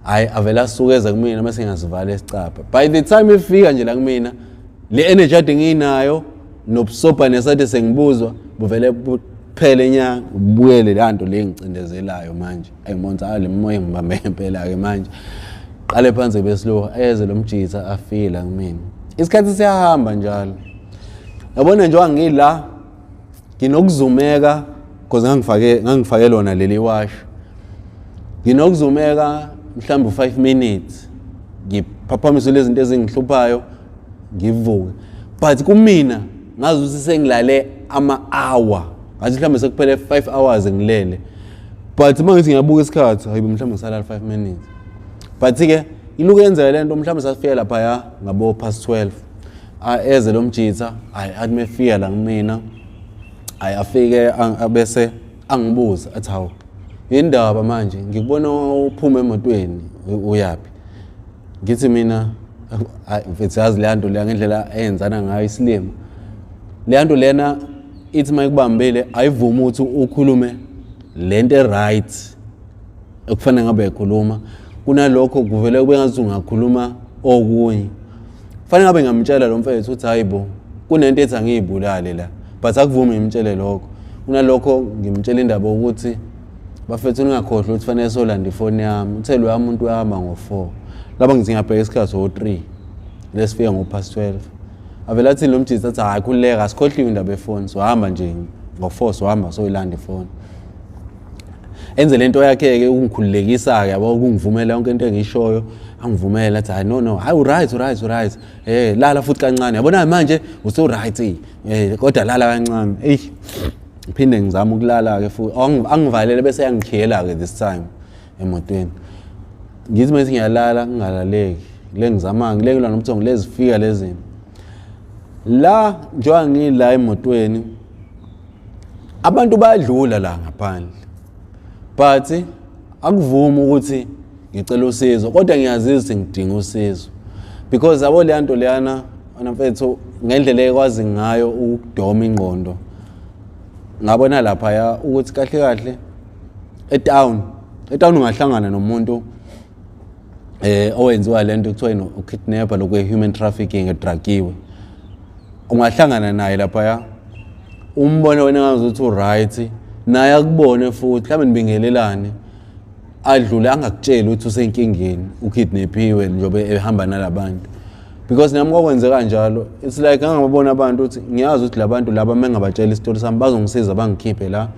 hhayi, avele asuke eze kumina mase ngiyasivala isicabha. By the time ifika nje la kumina, le energy ade ngiyinayo nobusobha nesade sengibuzwa buvele buphele nya, ubuyele le nto le engicindezelayo manje. Ayibona, hayi, le moya ngibambe ngempela-ke manje. Qale phansi beslow, eze lo mjitha afike la kumina. Isikhathi siyahamba njalo, yabona, njengoba ngila nginokuzumeka because ngangifake lona leli washi, nginokuzumeka mhlawumbe u-5 minutes, ngiphaphamise lezi zinto ezingihluphayo, ngivuke. But kumina ngazi ukuthi sengilale ama-hour, ngathi mhlawumbe sekuphele 5 hours ngilele, but uma ngithi ngiyabuka isikhathi, hayibo, mhlawumbe ngisalala 5 minutes. But-ke iluku yenzeka le nto, mhlawumbe sasifika laphaya ngabo past 12, eze lo mjitha, hayi, athi mefika la kumina, hayi, afike abese angibuza athi, "Hawu, yindaba manje ngikubona uphuma emotweni, uyaphi?" Ngithi mina, hayi mfethu, yazi leya nto leya ngendlela eyenzana ngayo isilima, leya nto lena ithi uma ikubambile ayivumi ukuthi ukhulume lento e-right ekufanele ngabe ekhuluma. Kunalokho kuvele kube ngathi ungakhuluma okunye. Fanele ngabe ngamtshela lo mfethu ukuthi, hayi bo, kunento ethi angiyibulale la, but akuvumi ngimtshele lokho. Kunalokho ngimtshela indaba ukuthi, "Bafethu, ningakhohlwa ukuthi fanele solanda ifoni yami." Uthe loya muntu uyahamba ngo-4 lapha, ngithi ngiyabheka isikhathi o-3, lesifika ngo-past 12. Avele athi lo mjisi, athi, "Hhayi, khululeka, asikhohliwe indaba yefoni, sohamba nje ngo-4, sohamba soyilanda ifoni." Enze lento yakhe-ke ukungikhululekisa-ke, yabo, ukungivumela yonke into engiyishoyo, angivumela, athi, "Hayi, no, no, hayi, u-right, u-right, u-right, lala futhi kancane, yabona manje usu-right, kodwa lala kancane." Eyi, ngiphinde ngizame ukulala-ke futhi, angivalele bese yangikhiyela-ke this time emotweni. Ngithi mase ngiyalala, ngingalaleki, le ngizama ngile ngilwa nobuthongo lezifika lezi la. Njengoba ngila emotweni, abantu bayadlula la ngaphandle, but akuvumi ukuthi ngicela usizo, kodwa ngiyazizwa ukuthi ngidinga usizo, because yabo leya nto leyana wena mfethu, ngendlela ekwazi ngayo ukudoma ingqondo, ngabona laphaya ukuthi kahle kahle etown ungahlangana nomuntu owenziwa lento kuthiwa ukidnapper, lokwe human trafficking, edrugiwe. Ungahlangana naye laphaya, umbone wena ngazuthi u-right, naye akubone futhi, mhlawumbe nibingelelane, adlule angakutsheli ukuthi usenkingeni, ukidnapiwe njengoba ehamba nalabantu, because nami kwakwenzeka kanjalo. It's like ngangababona abantu ukuthi ngiyazi ukuthi labantu laba uma ngingabatshela isitori sami bazongisiza, bangikhiphe la,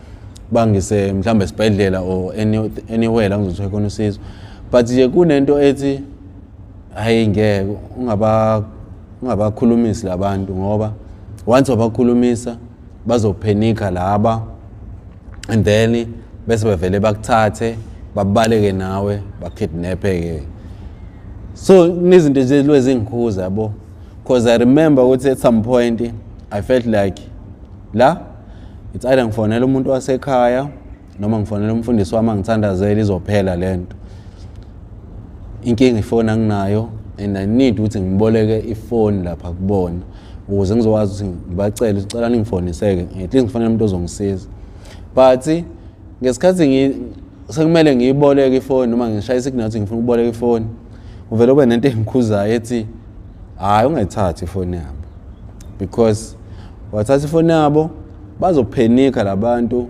bangise mhlawumbe esibhedlela or anywhere la ngizothola khona usizo, but nje kunento ethi, hayi, ngeke ungabakhulumisi labantu, ngoba once wabakhulumisa bazophenika laba and then bese bevele bakuthathe, babaleke nawe, bakidnape-ke. So kunezinto nje lwezingikhuza, yabo, because I remember ukuthi at some point I felt like la it's either ngifonela umuntu wasekhaya noma ngifonela umfundisi wami angithandazele, izophela lento. Inkinga ifoni anginayo and I need ukuthi ngiboleke ifoni lapha kubona ukuze ngizokwazi ukuthi ngibacele ukuthi cela ningifoniseke, at least ngifonele umuntu ozongisiza. But ngesikhathi sekumele ngiyiboleke ifoni noma ngishaye isignal ukuthi ngifuna ukuboleka ifoni, uvele ube nento engikhuzayo ethi, "Hhayi, ungayithathi ifoni yabo, because wathatha ifoni yabo bazophenika labantu,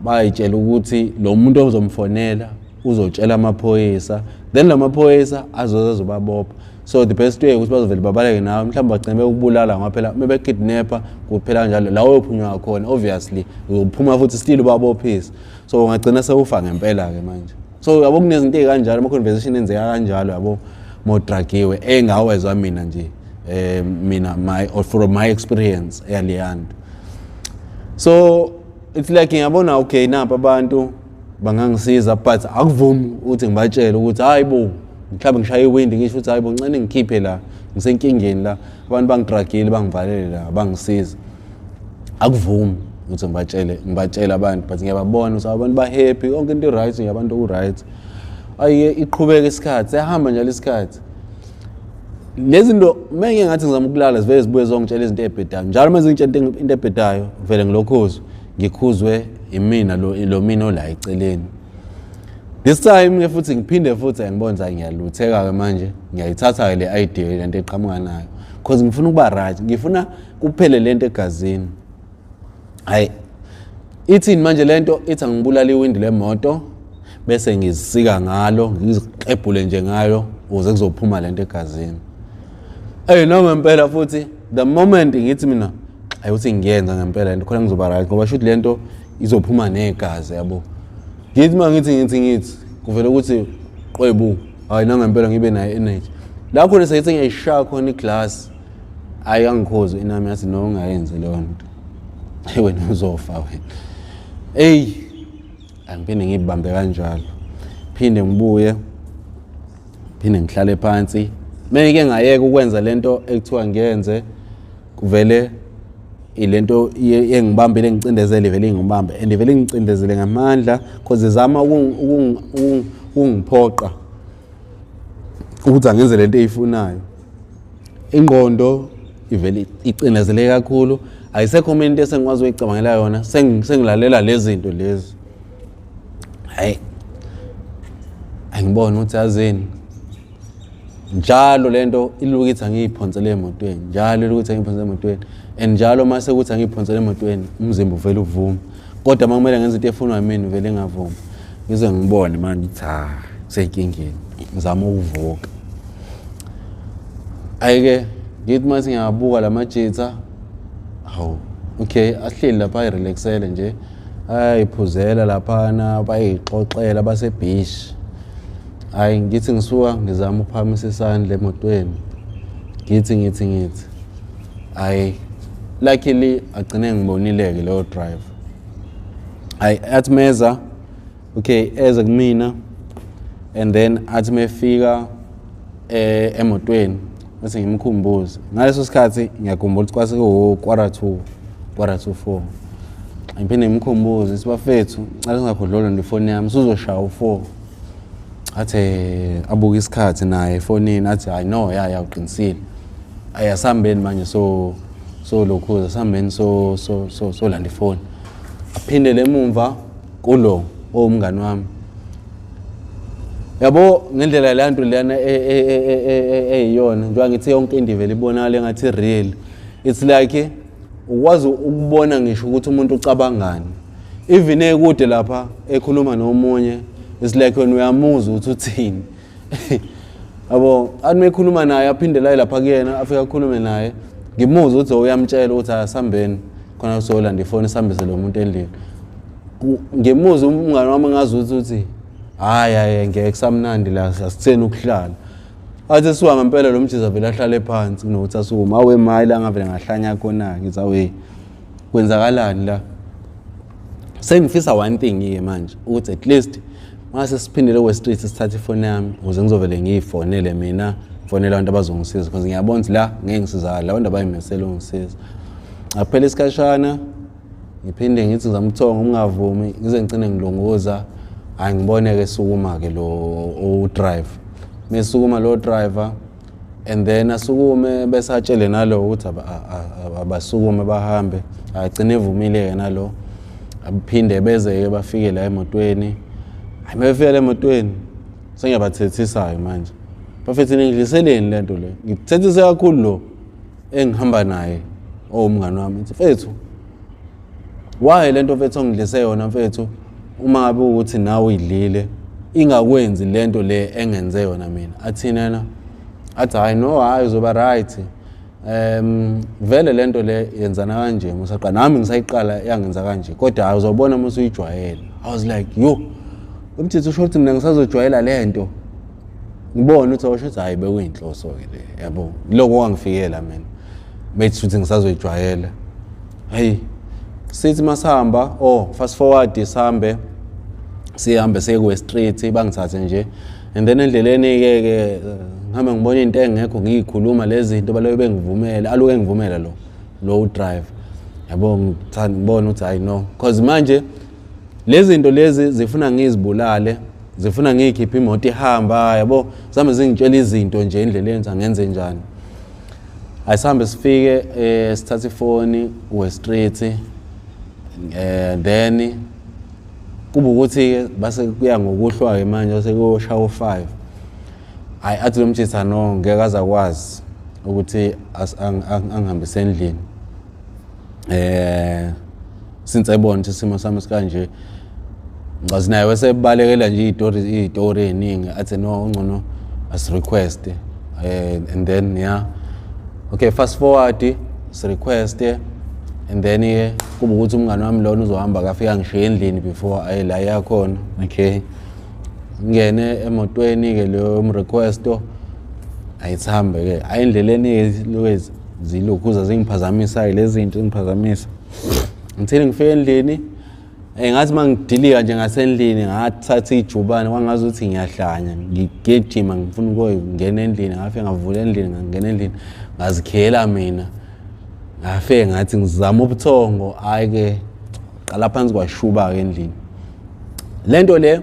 bayitshela ukuthi lo muntu ozomfonela uzotshela amaphoyisa, then la maphoyisa azoze azobabopha. So the best way ukuthi bazovele babaleke nawe, mhlawumbe bagcine bekubulala, ngoba phela uma bekidnapper kuphela kanjalo. La oyophunywa khona, obviously uzophuma futhi still ubabophise, so ungagcina sewufa ngempela-ke manje." So yabo, kunezinto ey'kanjalo, ama-conversation enzeka kanjalo, yabo, modrugiwe, engawezwa mina nje, mina my or from my experience eyaleya nto. So it's like ngiyabona, okay, nampa abantu. Bangangisiza, but akuvumi ukuthi ngibatshele ukuthi hayi bo, mhlawumbe ngishaye iwindi ngisho ukuthi hayi bo, ncane ngikhiphe la, ngisenkingeni la, abantu bangidragile, bangivalele la, bangisiza. Akuvumi ukuthi ngibatshele abantu, but ngiyababona ukuthi abantu ba-happy, yonke into i-right nje, abantu ku-right. Ayiye iqhubeka isikhathi, siyahamba njalo isikhathi. Lezi zinto uma ngike ngathi ngizama ukulala, zivele zibuye zongitshela izinto ey'bhedayo. Njalo uma zingitshela into ebhedayo, vele ngilokhuzwe, ngikhuzwe imina lo mina ola eceleni. This time ke futhi ngiphinde futhi ngibona ukuthi ngiyalutheka-ke manje, ngiyayithatha-ke le idea, le nto eqhamuka nayo, cause ngifuna ukuba right, ngifuna kuphele le nto egazini. Hhayi, ithini manje le nto? Ithi angibulale iwindi lemoto bese ngizisika ngalo, ngiziqebhule nje ngayo ukuze kuzophuma le nto egazini. Eyi, nangempela futhi the moment ngithi mina ayi ukuthi ngiyenza ngempela lento khona ngizoba right, ngoba shuthi lento izophuma negazi, yabo. Ngithi uma ngithi kuvele ukuthi qwebu, hayi nangempela ngibe nayo energy la khona, seyithi ngiyayishaya khona iglass. Hayi, angikhozi inami, yathi no, ungayenzi leyo nto. Hey wena, uzofa wena. Eyi, angiphinde ngibambe kanjalo, phinde ngibuye, phinde ngihlale phansi. Mengike ngayeka ukwenza lento ekuthiwa ngiyenze, kuvele ilento engibambile, engicindezele, ivele ingibambe and ivele ingicindezele ngamandla, cause izama ukungiphoqa ukuthi angenze lento eyifunayo. Ingqondo ivele icindezeleke kakhulu, ayisekho mina into esengikwazi ukuyicabangela yona, sengilalela lezi zinto lezi. Hayi, angibone ukuthi yazini, njalo lento iluka ithi angiyiphonsele emotweni, njalo iluka ithi angiyiphonsele emotweni, and njalo uma sekuthi angiyiphonsele emotweni, umzimba uvele uvume, kodwa uma kumele ngenze into efunwa yimina, uvele ingavumi. Ngize ngibone manje ukuthi ha, senkingeni, ngizama ukuvuka. Ayike, ngithi uma singiyabuka la majitha, hawu, okay, ahleli lapha, ayirelaxele nje, ayiphuzela laphana, bayixoxela, basebhishi. Hayi, ngithi ngisuka ngizama ukuphakamisa isandla emotweni, ngithi hayi, luckily agcine ngibonile-ke leyo driver. Hayi, athi meza, okay, eze kumina, and then athi mefika emotweni bese ngimkhumbuze. Ngaleso sikhathi ngiyakhumbula ukuthi kwase kuwu 3:45. Ngiphinde ngimkhumbuze, sithi bafethu, ngicela singakhohlwa nefoni yami, suzoshaya u-4. Athi abuke isikhathi naye efonini, athi hayi no, ya uqinisile, ayi asihambeni manje, so lokhuza asihambeni, so solanda ifoni. Aphindele emumva kulo owumngani wami, yabo, ngendlela leya nto leyana eyiyona, njengoba ngithi yonke into ivele ibonakala engathi real. It's like ukwazi ukubona ngisho ukuthi umuntu ucabangani even ekude lapha ekhuluma nomunye. It's like wena uyamuzwa ukuthi uthini, yabo. Athi mekhuluma naye, aphinde la lapha kuyena, afike akhulume naye, ngimuzwe ukuthi uyamtshela ukuthi asihambeni khona solanda ifoni, sihambise lo muntu endlini. Ngimuzwe umngane wami ngazi ukuthi hayi hayi, ngeke kusamnandi la, asitheni ukuhlala. Athi suka ngempela lo mjiza, vele ahlale phansi kunokuthi asukume. Awe mayi la, ngavele ngahlanya khona, ngithi awe, kwenzakalani la? Sengifisa one thing-ke manje, ukuthi at least mase siphindele kwe-street, sithathe ifoni yami ukuze ngizovele ngiyifonele mina, ngifonele abantu abazongisiza, because ngiyabona ukuthi la ngeke ngisizakale, la bantu abayimisele ungisiza. Ngaphela isikhashana, ngiphinde ngithi ngizama ubuthongo, ungavumi, ngize ngigcine ngilunguza. Hhayi, ngibone-ke sukuma-ke lo u-driver, mesukuma lo driver, and then asukume bese atshele nalo ukuthi abasukume bahambe. Agcine evumile-ke nalo, aphinde beze-ke bafike la emotweni. Hayi, befika la emotweni sengiyabathethisa-ke manje, bafethu, ningidliseleni le nto le? Ngikuthethise kakhulu lo engihamba naye owumngani wami, ngithi mfethu, why le nto mfethu ongidlise yona mfethu? Uma ngabe ukuthi nawe uyidlile, ingakwenzi le nto le engenze yona mina. Athini yena? Athi hayi no, hayi, uzoba right, vele le nto le yenzana kanje, musaqala nami ngisayiqala yangenza kanje, kodwa hayi, uzobona uma usuyijwayele. I was like, yo, umthetho usho ukuthi mina ngisazojwayela le nto. Ngibone ukuthi awusho ukuthi hayi, bekuyinhloso-ke le, yabo, lokho kwangifikela mina bethi ukuthi ngisazoyijwayela. Hayi, sithi masihamba, oh, fast forward, sihambe Sihambe siye kuwe street, bangithathe nje, and then endleleni-ke ke ngihambe ngibona into engekho, ngiyikhuluma lezi zinto, balobe bengivumela, aluke engivumela lo drive, yabo. Ngithanda ngibona ukuthi hayi no, cause manje lezi zinto lezi zifuna ngizibulale, zifuna ngiyikhiphe imoto ihamba, yabo. Zami zingitshela izinto nje endleleni ukuthi angenze njani. Ayisambe sifike, sithathe ifoni we street, then kuba ukuthi base kuya ngokuhlwa-ke manje, sekuyoshaya u-5. Hayi, athi lo mjitha no, ngeke aze akwazi ukuthi angihambise endlini, since ebona ukuthi isimo sami sikanje. Ngicazi naye wesebalekela nje iy'tori ey'ningi, athi no, ungcono asi-request, and then yeah, okay, fast forward, si-request, and then ke kuba ukuthi umngane wami lona uzohamba kafika ngishiye endlini before aye la yakhona. Okay, ngene emotweni-ke leyo mrequesto, ayithambe-ke. Ayi, endleleni-ke lokhu zilokhuza zingiphazamisa-ke lezi zinto, zingiphazamisa. Ngithini, ngifike endlini, ngathi uma ngidilika nje ngasendlini, ngathatha ijubane kwangazi ukuthi ngiyahlanya, ngigijima ngifuna ukuyongena endlini. Ngafike ngavula endlini, ngangena endlini, ngazikhiyela mina, ngafike ngathi ngizama ubuthongo, hhayi-ke qala phansi kwashuba-ke endlini. Le nto le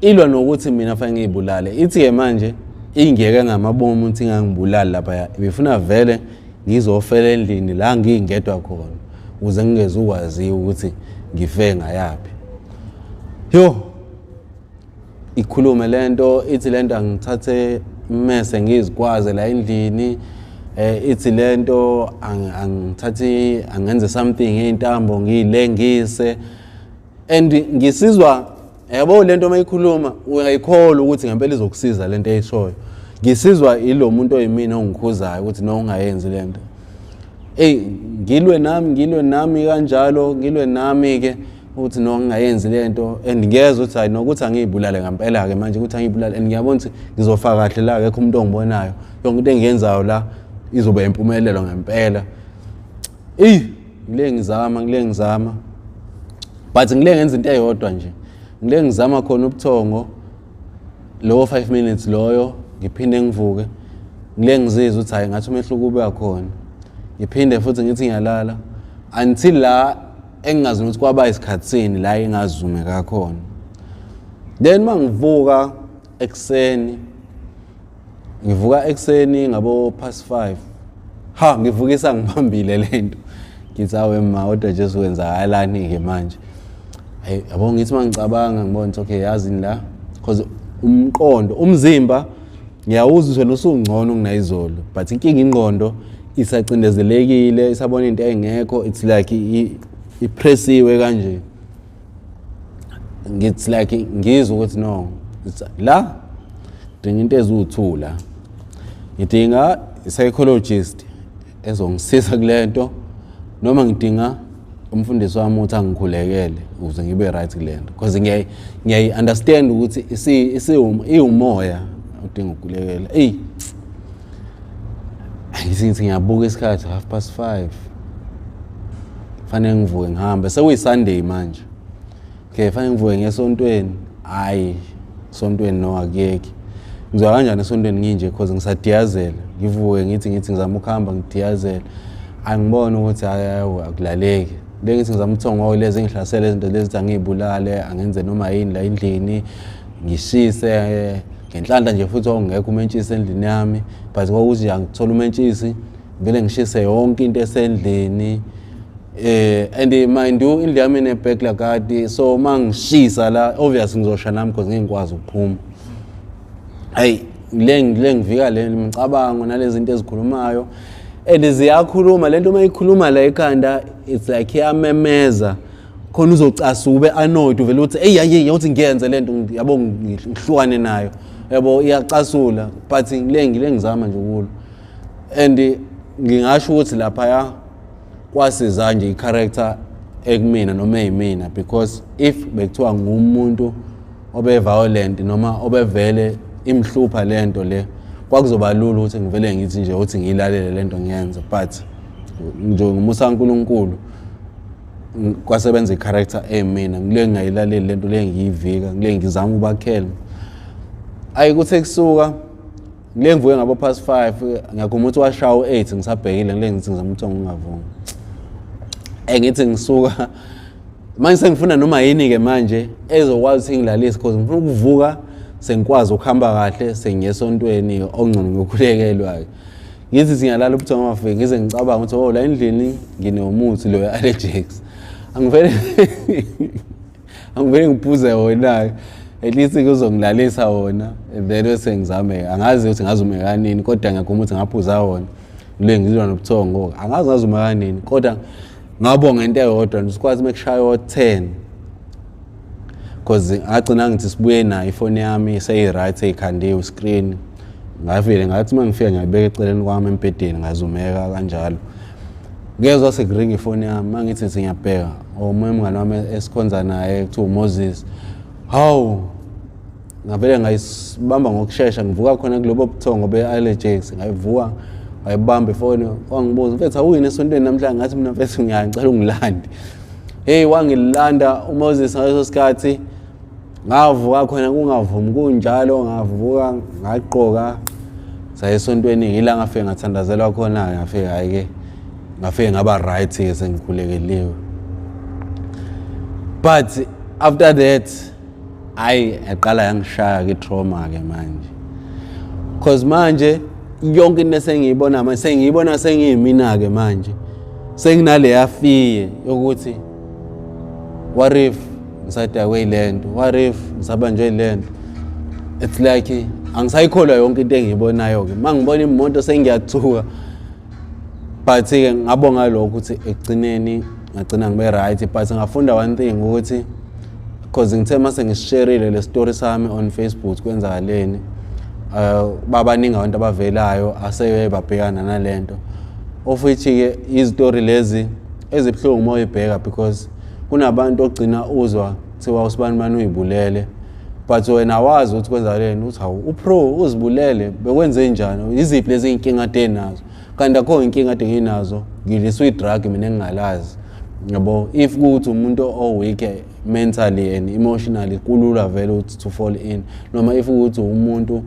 ilwa nokuthi mina fanele ngiyibulale, ithi-ke manje ingiyeke ngamabomu ukuthi ingangibulali laphaya, ibifuna vele ngizofela endlini la ngingedwa khona ukuze ngingezukwaziwa ukuthi ngife ngayaphi. Yo, ikhulume lento, ithi lento angithathe mmese ngizikwaze la endlini, ithi lento angithathi angenze something ngeyintambo ngiyilengise, and ngisizwa, yabo, lento mayikhuluma uyayikholwa ukuthi ngempela izokusiza lento eyishoyo. Ngisizwa ilo muntu oyimina ongikhuzayo ukuthi no, ungayenzi lento. Ey, ngilwe nami, ngilwe nami kanjalo, ngilwe nami ke ukuthi no, ngingayenzi lento, and ngiyezwa ukuthi hayi nokuthi angiyibulale ngempela ke manje, ukuthi angiyibulale, and ngiyabona ukuthi ngizofa kahle la, akekho umuntu ongibonayo, yonke into engiyenzayo la izoba impumelelo ngempela. Eyi, ngile ngizama, ngile ngizama, but ngile ngenza into eyodwa nje, ngile ngizama khona ubuthongo lowo 5 minutes loyo, ngiphinde ngivuke, ngile ngizizwa ukuthi hayi, ngathi umehluko ube khona, ngiphinde futhi ngithi ngiyalala until la engingazi ukuthi kwaba isikhathini la engazumeka khona. Then mangivuka ekuseni, ngivuka ekuseni ngabo past 5, ha, ngivukisa ngibambile lento, ngithi awe ma, kodwa Jesu, kwenzakalani ke manje? Hey, yabo, ngithi mangicabanga ngibona ukuthi okay, yazini la, because umqondo, umzimba ngiyawuzwa wena usungcono kunayizolo, but inkinga ingqondo isacindezelekile, isabona into engekho. It's like ipressiwe kanje. Ngithi like ngizwe ukuthi no, la ngidinga into eziwuthula, ngidinga i-psychologist ezongisiza kule nto, noma ngidinga umfundisi wami ukuthi angikhulekele ukuze ngibe right kule nto, because ngiyayi-understand ukuthi iwumoya udinga ukukhulekela. Eyi, ngithi ngiyabuka isikhathi, 5:30, fanele ngivuke ngihambe, sekuyi-Sunday manje. Okay, fanele ngivuke ngesontweni. Hhayi, sontweni no, akuyeki. Ngizwa kanjani esontweni nginje? Cause ngisadiyazela, ngivuke ngithi ngizama ukuhamba, ngidiyazela, angiboni ukuthi hayi, akulaleki le. Ngithi ngizama ubuthongo, lezi engihlasele izinto lezi, ukuthi angiyibulale, angenze noma yini la endlini, ngishise ngenhlanhla nje futhi ongekho umentshisi endlini yami, but kwakuthi angithola umentshisi vele ngishise yonke into esendlini. And mind you, indlu yami ine backyard, so uma ngishisa la, obvious ngizosha nami because ngeke ngikwazi ukuphuma. Hey, ngile ngivika le micabango nalezi zinto ezikhulumayo, and ziyakhuluma lento uma ikhuluma la ekhanda, it's like iyamemeza khona, uzocasuka ube annoyed, uvele uthi eyi ayi, uthi ngiyenze lento, yabo, ngihlukane nayo, yabo, iyacasula. But ngile ngizama nje ukulo, and ngingasho ukuthi laphaya kwasiza nje i-character ekumina noma eyimina, because if bekuthiwa ngumuntu obe-violent noma obevele imhlupha lento le, kwakuzoba lula ukuthi ngivele ngithi nje uthi ngiyilalele lento ngiyenze. But nje ngomusa kaNkulunkulu Kwasebenza i-character eyimina, ngile ngingayilaleli lento le, ngiyivika ngile, ngizama ubakhela. Ayi, kuthe kusuka ngile ngivuke ngabo past 5, ngiyaguma ukuthi washaya u-8 ngisabhekile, ngile ngithi ngizama ukuthi ngingavumi. Ngithi ngisuka manje, sengifuna noma yini-ke manje ezokwazi ukuthi ngilalise, because ngifuna ukuvuka sengikwazi ukuhamba kahle, sengiye esontweni, okungcono ngiyokhulekelwa-ke. Ngithi singiyalala ubuthongo bafike, ngize ngicabanga ukuthi, oh, la endlini nginomuthi lo allergics, angivele ngiphuze wona-ke, at least kuzongilalisa wona, and then bese ngizame. Angazi ukuthi ngazume kanini, kodwa ngiyaguma ukuthi ngaphuza wona ngile, ngizwa nobuthongo. Angazi ngazuma kanini, kodwa ngabonga into eyodwa nje, sikwazi uma kushaya o-10, cause ngagcina ngithi sibuye nayo ifoni yami seyi-right, seyikhandiwe screen. Ngavele ngathi uma ngifika ngiyayibeka eceleni kwami embhedeni, ngazumeka kanjalo. Ngezwa sekuringa ifoni yami. Uma ngithi ngiyabheka, omunye umngane wami esikhonza naye kuthiwa uMoses. Hawu, ngavele ngayibamba ngokushesha, ngivuka khona kulobo buthongo be-allergics, ngayivuka ngayibamba ifoni. Wangibuza, "Mfethu, awuyini esontweni namhlanje?" Ngathi mina, "Mfethu, ngiyacela ungilande." Hey, wangilanda uMoses ngaleso sikhathi. Ngavuka khona kungavumi kunjalo, ngavuka ngaqoka, saya esontweni. Ngila ngafike ngathandazelwa khona, ngafika, hhayi-ke, ngafike ngaba right-ke, sengikhulekeliwe. But after that, hayi, yaqala yangishaya-ke i-trauma-ke manje, cause manje yonke into esengiyibona manje, sengiyibona sengiyimina-ke manje, senginaleya fear yokuthi what if ngisadakwe yile nto, what if ngisabanjwe yile nto. It's like angisayikholwa yonke into engiyibonayo-ke. Uma ngibona imoto sengiyathuka. But-ke ngabonga lokho ukuthi ekugcineni ngagcina ngibe right. But ngafunda one thing, ukuthi cause ngithe mase ngisisharile le story sami on Facebook, kwenzakaleni, babaningi abantu abavelayo asebe babhekana nalento, of which-ke izitori lezi ezibuhlungu uma uyibheka, because kunabantu ogcina uzwa kuthiwa usibani bani uyibulele, but wena awazi ukuthi kwenzakaleni, uthi, "Hawu, upro uzibulele, bekwenze njani? Iziphi lezi iy'nkinga ade nazo?" Kanti akho inkinga ade nginazo, ngidliswa i-drug mina engingalazi, yabo. If kuwukuthi umuntu o-weak mentally and emotionally, kulula vele ukuthi to fall in, noma if ukuthi umuntu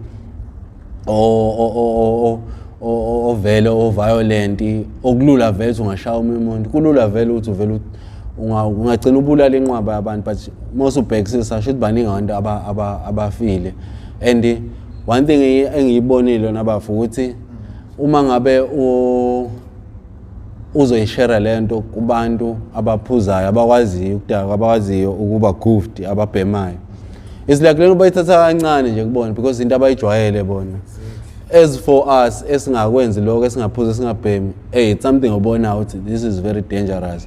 ovele o-violent, okulula vele ukuthi ungashaya omunye umuntu, kulula vele ukuthi uvele ungagcina ubulala inqwaba yabantu. But uma usubhekisisa, shuthi baningi abantu abafile. And one thing engiyibonile nabafo ukuthi uma ngabe uzoyishare lento kubantu abaphuzayo, abakwaziyo ukudakwa, abakwaziyo ukuba goofed, ababhemayo, it's like lento bayithatha kancane nje kubona, because into abayijwayele bona. As for us esingakwenzi lokho, esingaphuzi, esingabhemi, hey, it's something obonayo ukuthi this is very dangerous.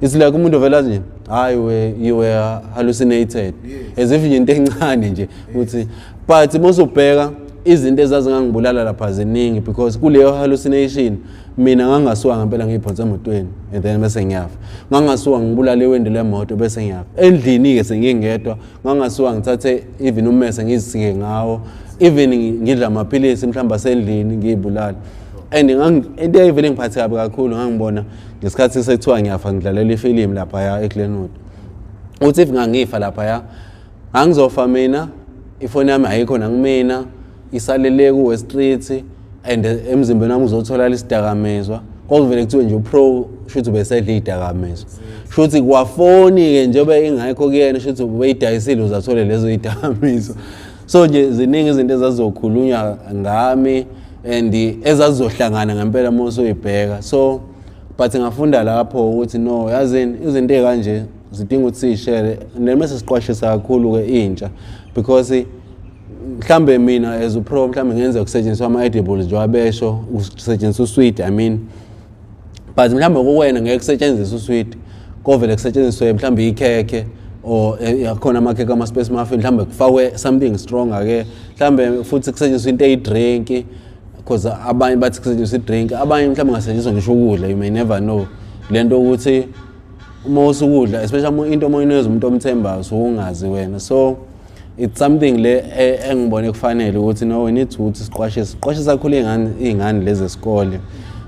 It's like umuntu vele athi nje, "Hayi, we, you were hallucinated," as if nje into encane nje ukuthi. But uma usubheka izinto ezazingangibulala lapha ziningi, because kuleyo hallucination mina ngangasuka ngempela ngiyiphonse emotweni and then bese ngiyafa, ngangasuka ngibulale iwindi lemoto bese ngiyafa. Endlini-ke sengingedwa, ngangasuka ngithathe even ummese ngizisike ngawo, even ngidla amaphilisi mhlawumbe asendlini, ngiyibulale. And into eyayivele ngiphathe kabi kakhulu, ngangibona ngesikhathi sekuthiwa ngiyafa, ngidlalela ifilimu laphaya eGlenwood, uthi if ngangifa laphaya, ngangizofa mina, ifoni yami ayikho nakumina, isalele ku-West Street, and emzimbeni wami uzothola isidakamizwa. Kwakuvele kuthiwe nje upro shuthi ubesedla iy'dakamizwa, shuthi kwafoni-ke njengoba ingekho kuyena, shuthi ubeyidayisile uzathole lezo y'dakamizwa. So nje ziningi izinto ezazizokhulunywa ngami and ezazizohlangana ngempela uma usuyibheka. So but ngafunda lapho ukuthi no, yazini, izinto ey'kanje zidinga ukuthi siyishere, and then mase siqwashisa kakhulu-ke intsha, because mhlambe mina as upro, mhlambe ngenza kusetshenziswa ama-edibles njengoba besho, kusetshenziswa usweet, I mean, but mhlambe kuwena ngeke kusetshenziswe usweet, kovele kusetshenziswe mhlambe ikhekhe or akhona amakhekhe ama-space muffin, mhlambe kufakwe something stronger ke, mhlambe futhi kusetshenziswe into eyi-drink, because abanye bathi kusetshenziswa i-drink, abanye mhlawumbe kungasetshenziswa ngisho ukudla. You may never know le nto ukuthi uma usukudla, especially into uma uyinikeza umuntu omthembayo, usuke wena. So it's something le engibone kufanele ukuthi no, we need to ukuthi siqwashise, siqwashise kakhulu iy'ngane, iy'ngane lezi esikole,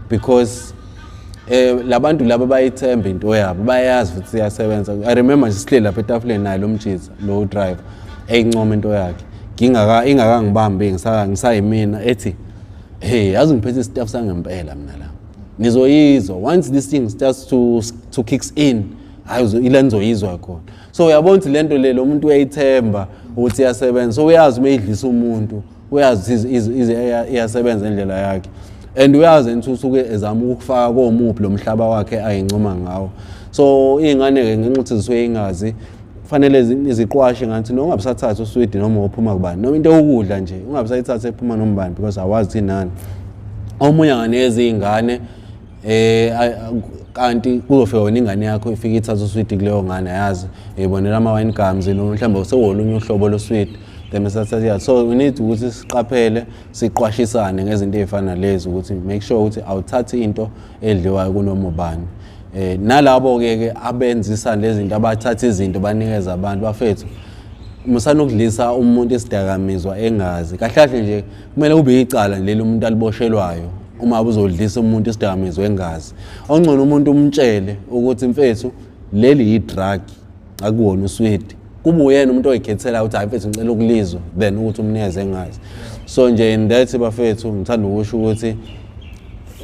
because Labantu laba bayithemba into yabo, bayazi futhi iyasebenza. I remember nje sihleli lapha etafuleni naye lo mjitha lo driver, eyincoma into yakhe, ngingaka ingakangibambi, ngisayimina, ethi, "Hey, yazi ngiphethe istaff sangempela mina la, nizoyizwa once this thing starts to kicks in, hayi, ila nizoyizwa khona." So uyabona ukuthi lento le, lo muntu uyayithemba ukuthi iyasebenza, so uyazi uma eyidlisa umuntu, uyazi ukuthi iyasebenza indlela yakhe, and uyazi ukuthi usuke ezama ukufaka komuphi lo mhlaba wakhe ayincoma ngawo. So iy'ngane-ke, ngenxa ukuthi zisuke ingazi, fanele ziqwashe ngathi no, ungabisathatha uswidi noma ophuma kubani, noma into yokudla nje ungabisayithatha ephuma noma bani, because awazi ukuthi nani omunye anganikeza iy'ngane, kanti kuzofika wena ingane yakho ifike ithathe uswidi kuleyo ngane, yazi ibonela ama-wine gums noma mhlawumbe sewolunye uhlobo loswidi, then besathatha. So we need ukuthi siqaphele, siqwashisane ngezinto ey'fana lezi, ukuthi make sure ukuthi awuthathi into edliwayo kunoma ubani. Nalabo-ke ke abenzisa lezi zinto, abathatha izinto banikeza abantu, bafethu, musana ukudlisa umuntu isidakamizwa engazi. Kahle kahle nje kumele kube icala leli umuntu aliboshelwayo uma uzodlisa umuntu isidakamizwa engazi. Ongcono umuntu umtshele ukuthi, "Mfethu, leli yi-drug, akuwona uswidi." Kube uyena umuntu oyikhethela ukuthi, "Hayi mfethu, ngicela ukulizwa," then ukuthi umnikeze engazi. So nje in that, bafethu, ngithanda ukusho ukuthi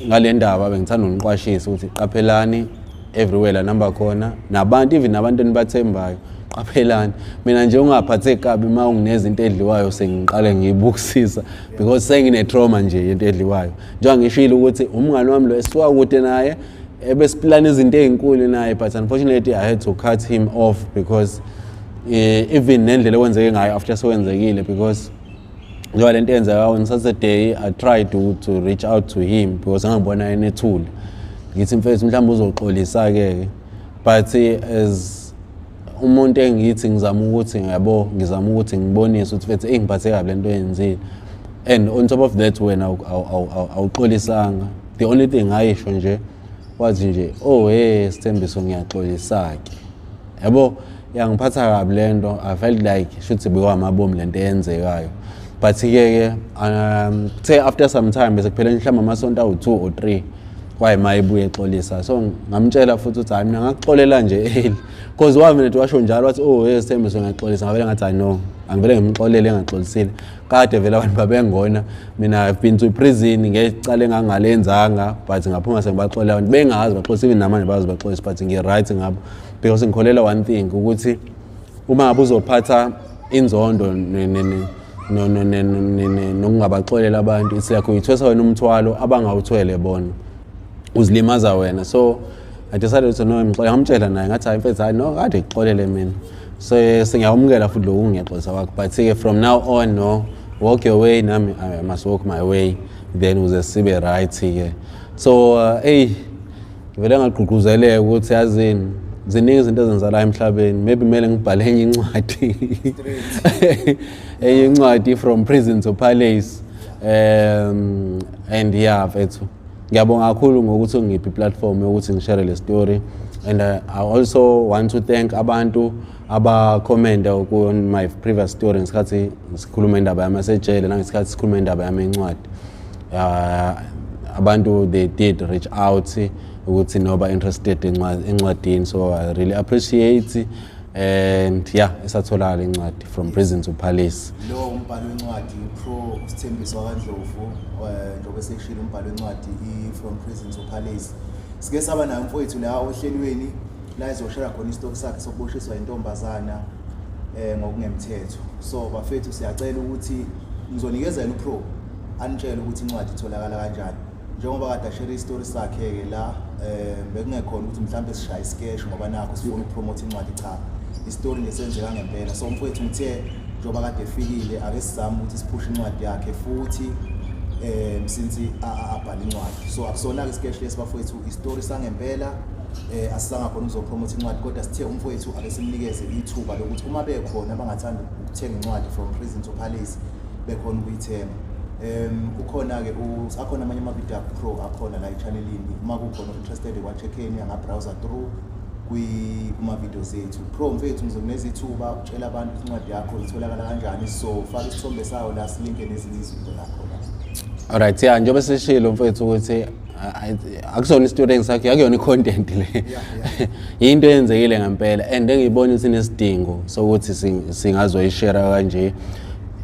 ngale ndaba bengithanda uniqwashisa ukuthi qaphelani everywhere la namba khona nabantu, even nabantu enibathembayo, qaphelani. Mina nje ungaphatheki kabi uma unginezinto edliwayo, sengiqale ngiyibukisisa because sengine-trauma nje yento edliwayo. Njengoba ngishilo ukuthi umngani wami lo esisuka kude naye, ebesiplana izinto ey'nkulu naye, but unfortunately I had to cut him off because even nendlela ekwenzeke ngayo after sekwenzekile, because njengoba lento yenzeka on Saturday, I tried to reach out to him because ngangibona yena ethule, ngithi, "Mfethu, mhlawumbe uzoxolisa-ke ke." But as umuntu engithi ngizama ukuthi yabo, ngizama ukuthi ngibonise ukuthi, "Mfethu, engiphathe kabi lento oyenzile," and on top of that wena awuxolisanga. The only thing ayisho nje, wathi nje, "Oh hey Sithembiso, ngiyaxolisa-ke." Yabo, yangiphatha kabi lento. I felt like shuthi bekwamabomu lento eyenzekayo. But-ke ke kuthe after some time, bese kuphela mhlawumbe amasonto awu-2 or 3, kwayima ebuye exolisa. So ngamtshela futhi ukuthi, "Hayi, mina ngakuxolela nje early," because wavele washo njalo, wathi, "Oh hey Sithembiso, ngiyaxolisa." Ngavele ngathi, "Hayi no, angivele ngimxolele engaxolisile." Kade vele abantu babengona mina. I've been to prison ngecala engangalenzanga, but ngaphuma sengibaxolela abantu bengazi baxolisa, even namanje bazi baxolisa, but ngi-right ngabo because ngikholela one thing, ukuthi uma ngabe uzophatha inzondo nokungabaxolela abantu, it's like uyithwesa wena umthwalo abangawuthwele bona, uzilimaza wena. So I decided to no, ngixolela. Ngamtshela naye, ngathi, "Hayi mfethu, hayi no, kade ngixolele mina, so sengiyawumukela futhi lokhu ngiyaxolisa kwakho, but-ke from now on, no, walk your way, nami I must walk my way, then ukuze sibe right-ke." So eyi, vele ngagqugquzeleka ukuthi, yazini, ziningi izinto ezenzakalayo emhlabeni, maybe kumele ngibhale enye incwadi, enye incwadi, From Prison to Palace. And yeah mfethu, ngiyabonga kakhulu ngokuthi ungiphe i-platform yokuthi ngishare le story, and I also want to thank abantu abakhomenta on my previous story ngesikhathi sikhuluma indaba yami yasejele nangesikhathi sikhuluma indaba yami encwadi. Abantu, they did reach out ukuthi noba interested encwadini, so I really appreciate. And yeah, isatholakala incwadi, From Prison to Palace. Lo umbhalo wencwadi, Pro Sithembiso kaNdlovu, njengoba sekushilo, umbhalo wencwadi i-From Prison to Palace. Sike saba nayo mfowethu la ohlelweni la ezoshare khona isitori sakhe sokuboshiswa intombazana ngokungemthetho. So bafethu, siyacela ukuthi ngizonikeza yena uPro anitshele ukuthi incwadi itholakala kanjani, njengoba kade ashare isitori sakhe-ke la. Bekungekhona ukuthi mhlawumbe sishaye isikeshi ngoba nakho sifuna ukupromote incwadi. Cha, isitori nje senzeka ngempela. So mfowethu, ngithe njengoba kade efikile, ake sizame ukuthi siphushe incwadi yakhe futhi since abhala incwadi. So akusona-ke isikeshi lesi bafowethu, isitori sangempela. Asizanga khona ukuzopromote incwadi, kodwa sithe umfowethu ake simnikeze ithuba lokuthi uma bekhona abangathanda ukuthenga incwadi From Prison to Palace, bekhona ukuyithenga. Ukhona-ke akhona amanye amavidiyo akho Pro, akhona la e-channelini. Uma kukhona interested kwa-check-eni, anga-browser through kuma-videos ethu. Pro mfethu, ngizokunikeza ithuba utshela abantu ukuthi incwadi yakho itholakala kanjani, so faka isithombe sayo la, silinke nezinye izinto la khona. Alright, yeah, njengoba sishilo mfethu ukuthi Akusona isitori engisakhe, akuyona i-content le, into eyenzekile ngempela and engiyibona ukuthi inesidingo sokuthi singazoyishare kanje.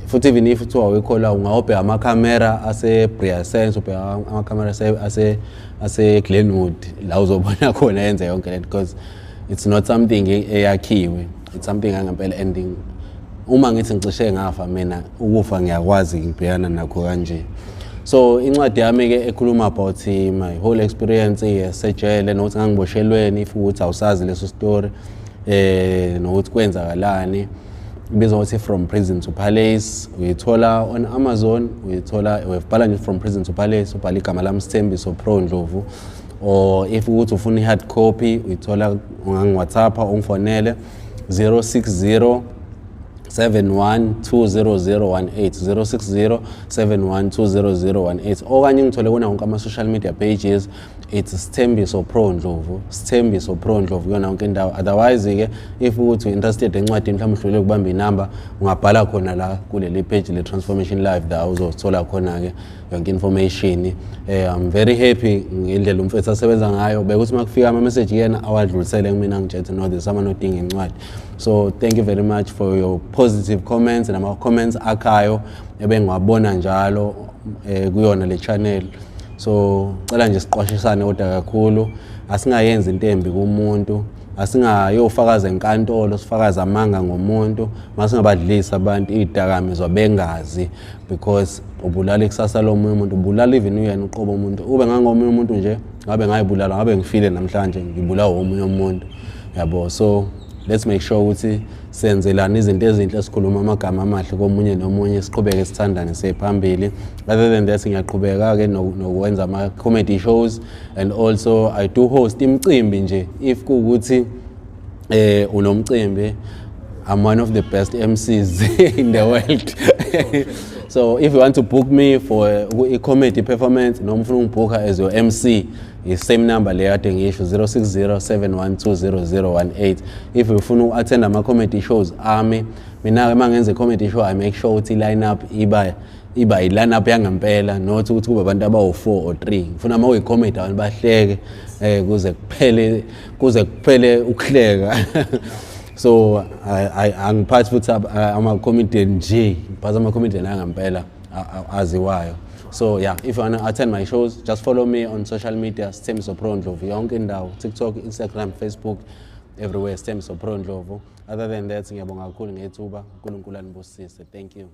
Futhi even if kuthiwa awuyikholwa, ungawubheka amakhamera ase-Bria Sense, ubheka amakhamera ase-Glenwood, la uzobona khona yenze yonke lento, because it's not something eyakhiwe, it's something yangempela. And uma ngithi ngicishe ngafa mina, ukufa ngiyakwazi, ngibhekana nakho kanje. So incwadi yami-ke ekhuluma about my whole experience yasejele, nokuthi ngangiboshelweni, if ukuthi awusazi leso story, nokuthi kwenzakalani, ibizwa ukuthi From Prison to Palace. Uyithola on Amazon, uyithola uyibhala nje From Prison to Palace, ubhala igama lami Sithembiso Pro Ndlovu. Or if ukuthi ufuna i-hard copy, uyithola, ungangi-WhatsApp, ungifonele 060 7120018, 060 7120018, okanye ngithole kona wonke ama-social media pages, it's Sithembiso Pro Ndlovu, Sithembiso Pro Ndlovu kuyona yonke indawo. Otherwise-ke, if ukuthi u-interested encwadini, mhlawumbe uhluleke ukubamba inamba, ungabhala khona la kuleli page le-Transformation Live, la uzothola khona-ke yonke information. I'm very happy ngendlela umfethu asebenza ngayo, bekuthi uma kufika ama-message kuyena awadlulisele kumina, ngitshela, "No, there's someone odinga incwadi." So thank you very much for your positive comments nama-comments akhayo ebengiwabona njalo kuyona le channel. So cela nje siqwashisane kodwa kakhulu, asingayenzi into embi kumuntu, asingayofakaza enkantolo sifakaze amanga ngomuntu, masingabadlisi abantu iy'dakamizwa bengazi, because ubulala ikusasa lomunye umuntu, ubulala even uyena uqobo umuntu. Ube ngangomunye umuntu nje, ngabe ngayibulala, ngabe ngifile namhlanje, ngibulawa omunye umuntu, yabo. So let's make sure ukuthi senzelana izinto ezinhle, sikhuluma amagama amahle komunye nomunye, siqhubeke sithandane, siye phambili. Other than that, ngiyaqhubeka-ke nokwenza ama-comedy shows and also I do host imicimbi nje. If kuwukuthi unomcimbi, I'm one of the best MCs in the world. So if you want to book me for a comedy performance, noma ufuna ungibhukha as your MC, i-same number le kade ngisho, 060 7120018. If ufuna uku-attend ama-comedy shows ami, mina-ke uma ngenza i-comedy show, I make sure ukuthi i-line up iba i-line up yangempela, not ukuthi kube abantu abawu-4 or 3. Ngifuna uma kuyi-comedy abantu bahleke kuze kuphele ukuhleka. So angiphathi futhi ama-comedian nje, ngiphatha ama-comedian angempela aziwayo. So yeah, if you wanna attend my shows, just follow me on social media, Sithembiso Pro Ndlovu, yonke indawo, TikTok, Instagram, Facebook, everywhere, Sithembiso Pro Ndlovu. Other than that, ngiyabonga kakhulu ngethuba. UNkulunkulu anibusise. Thank you.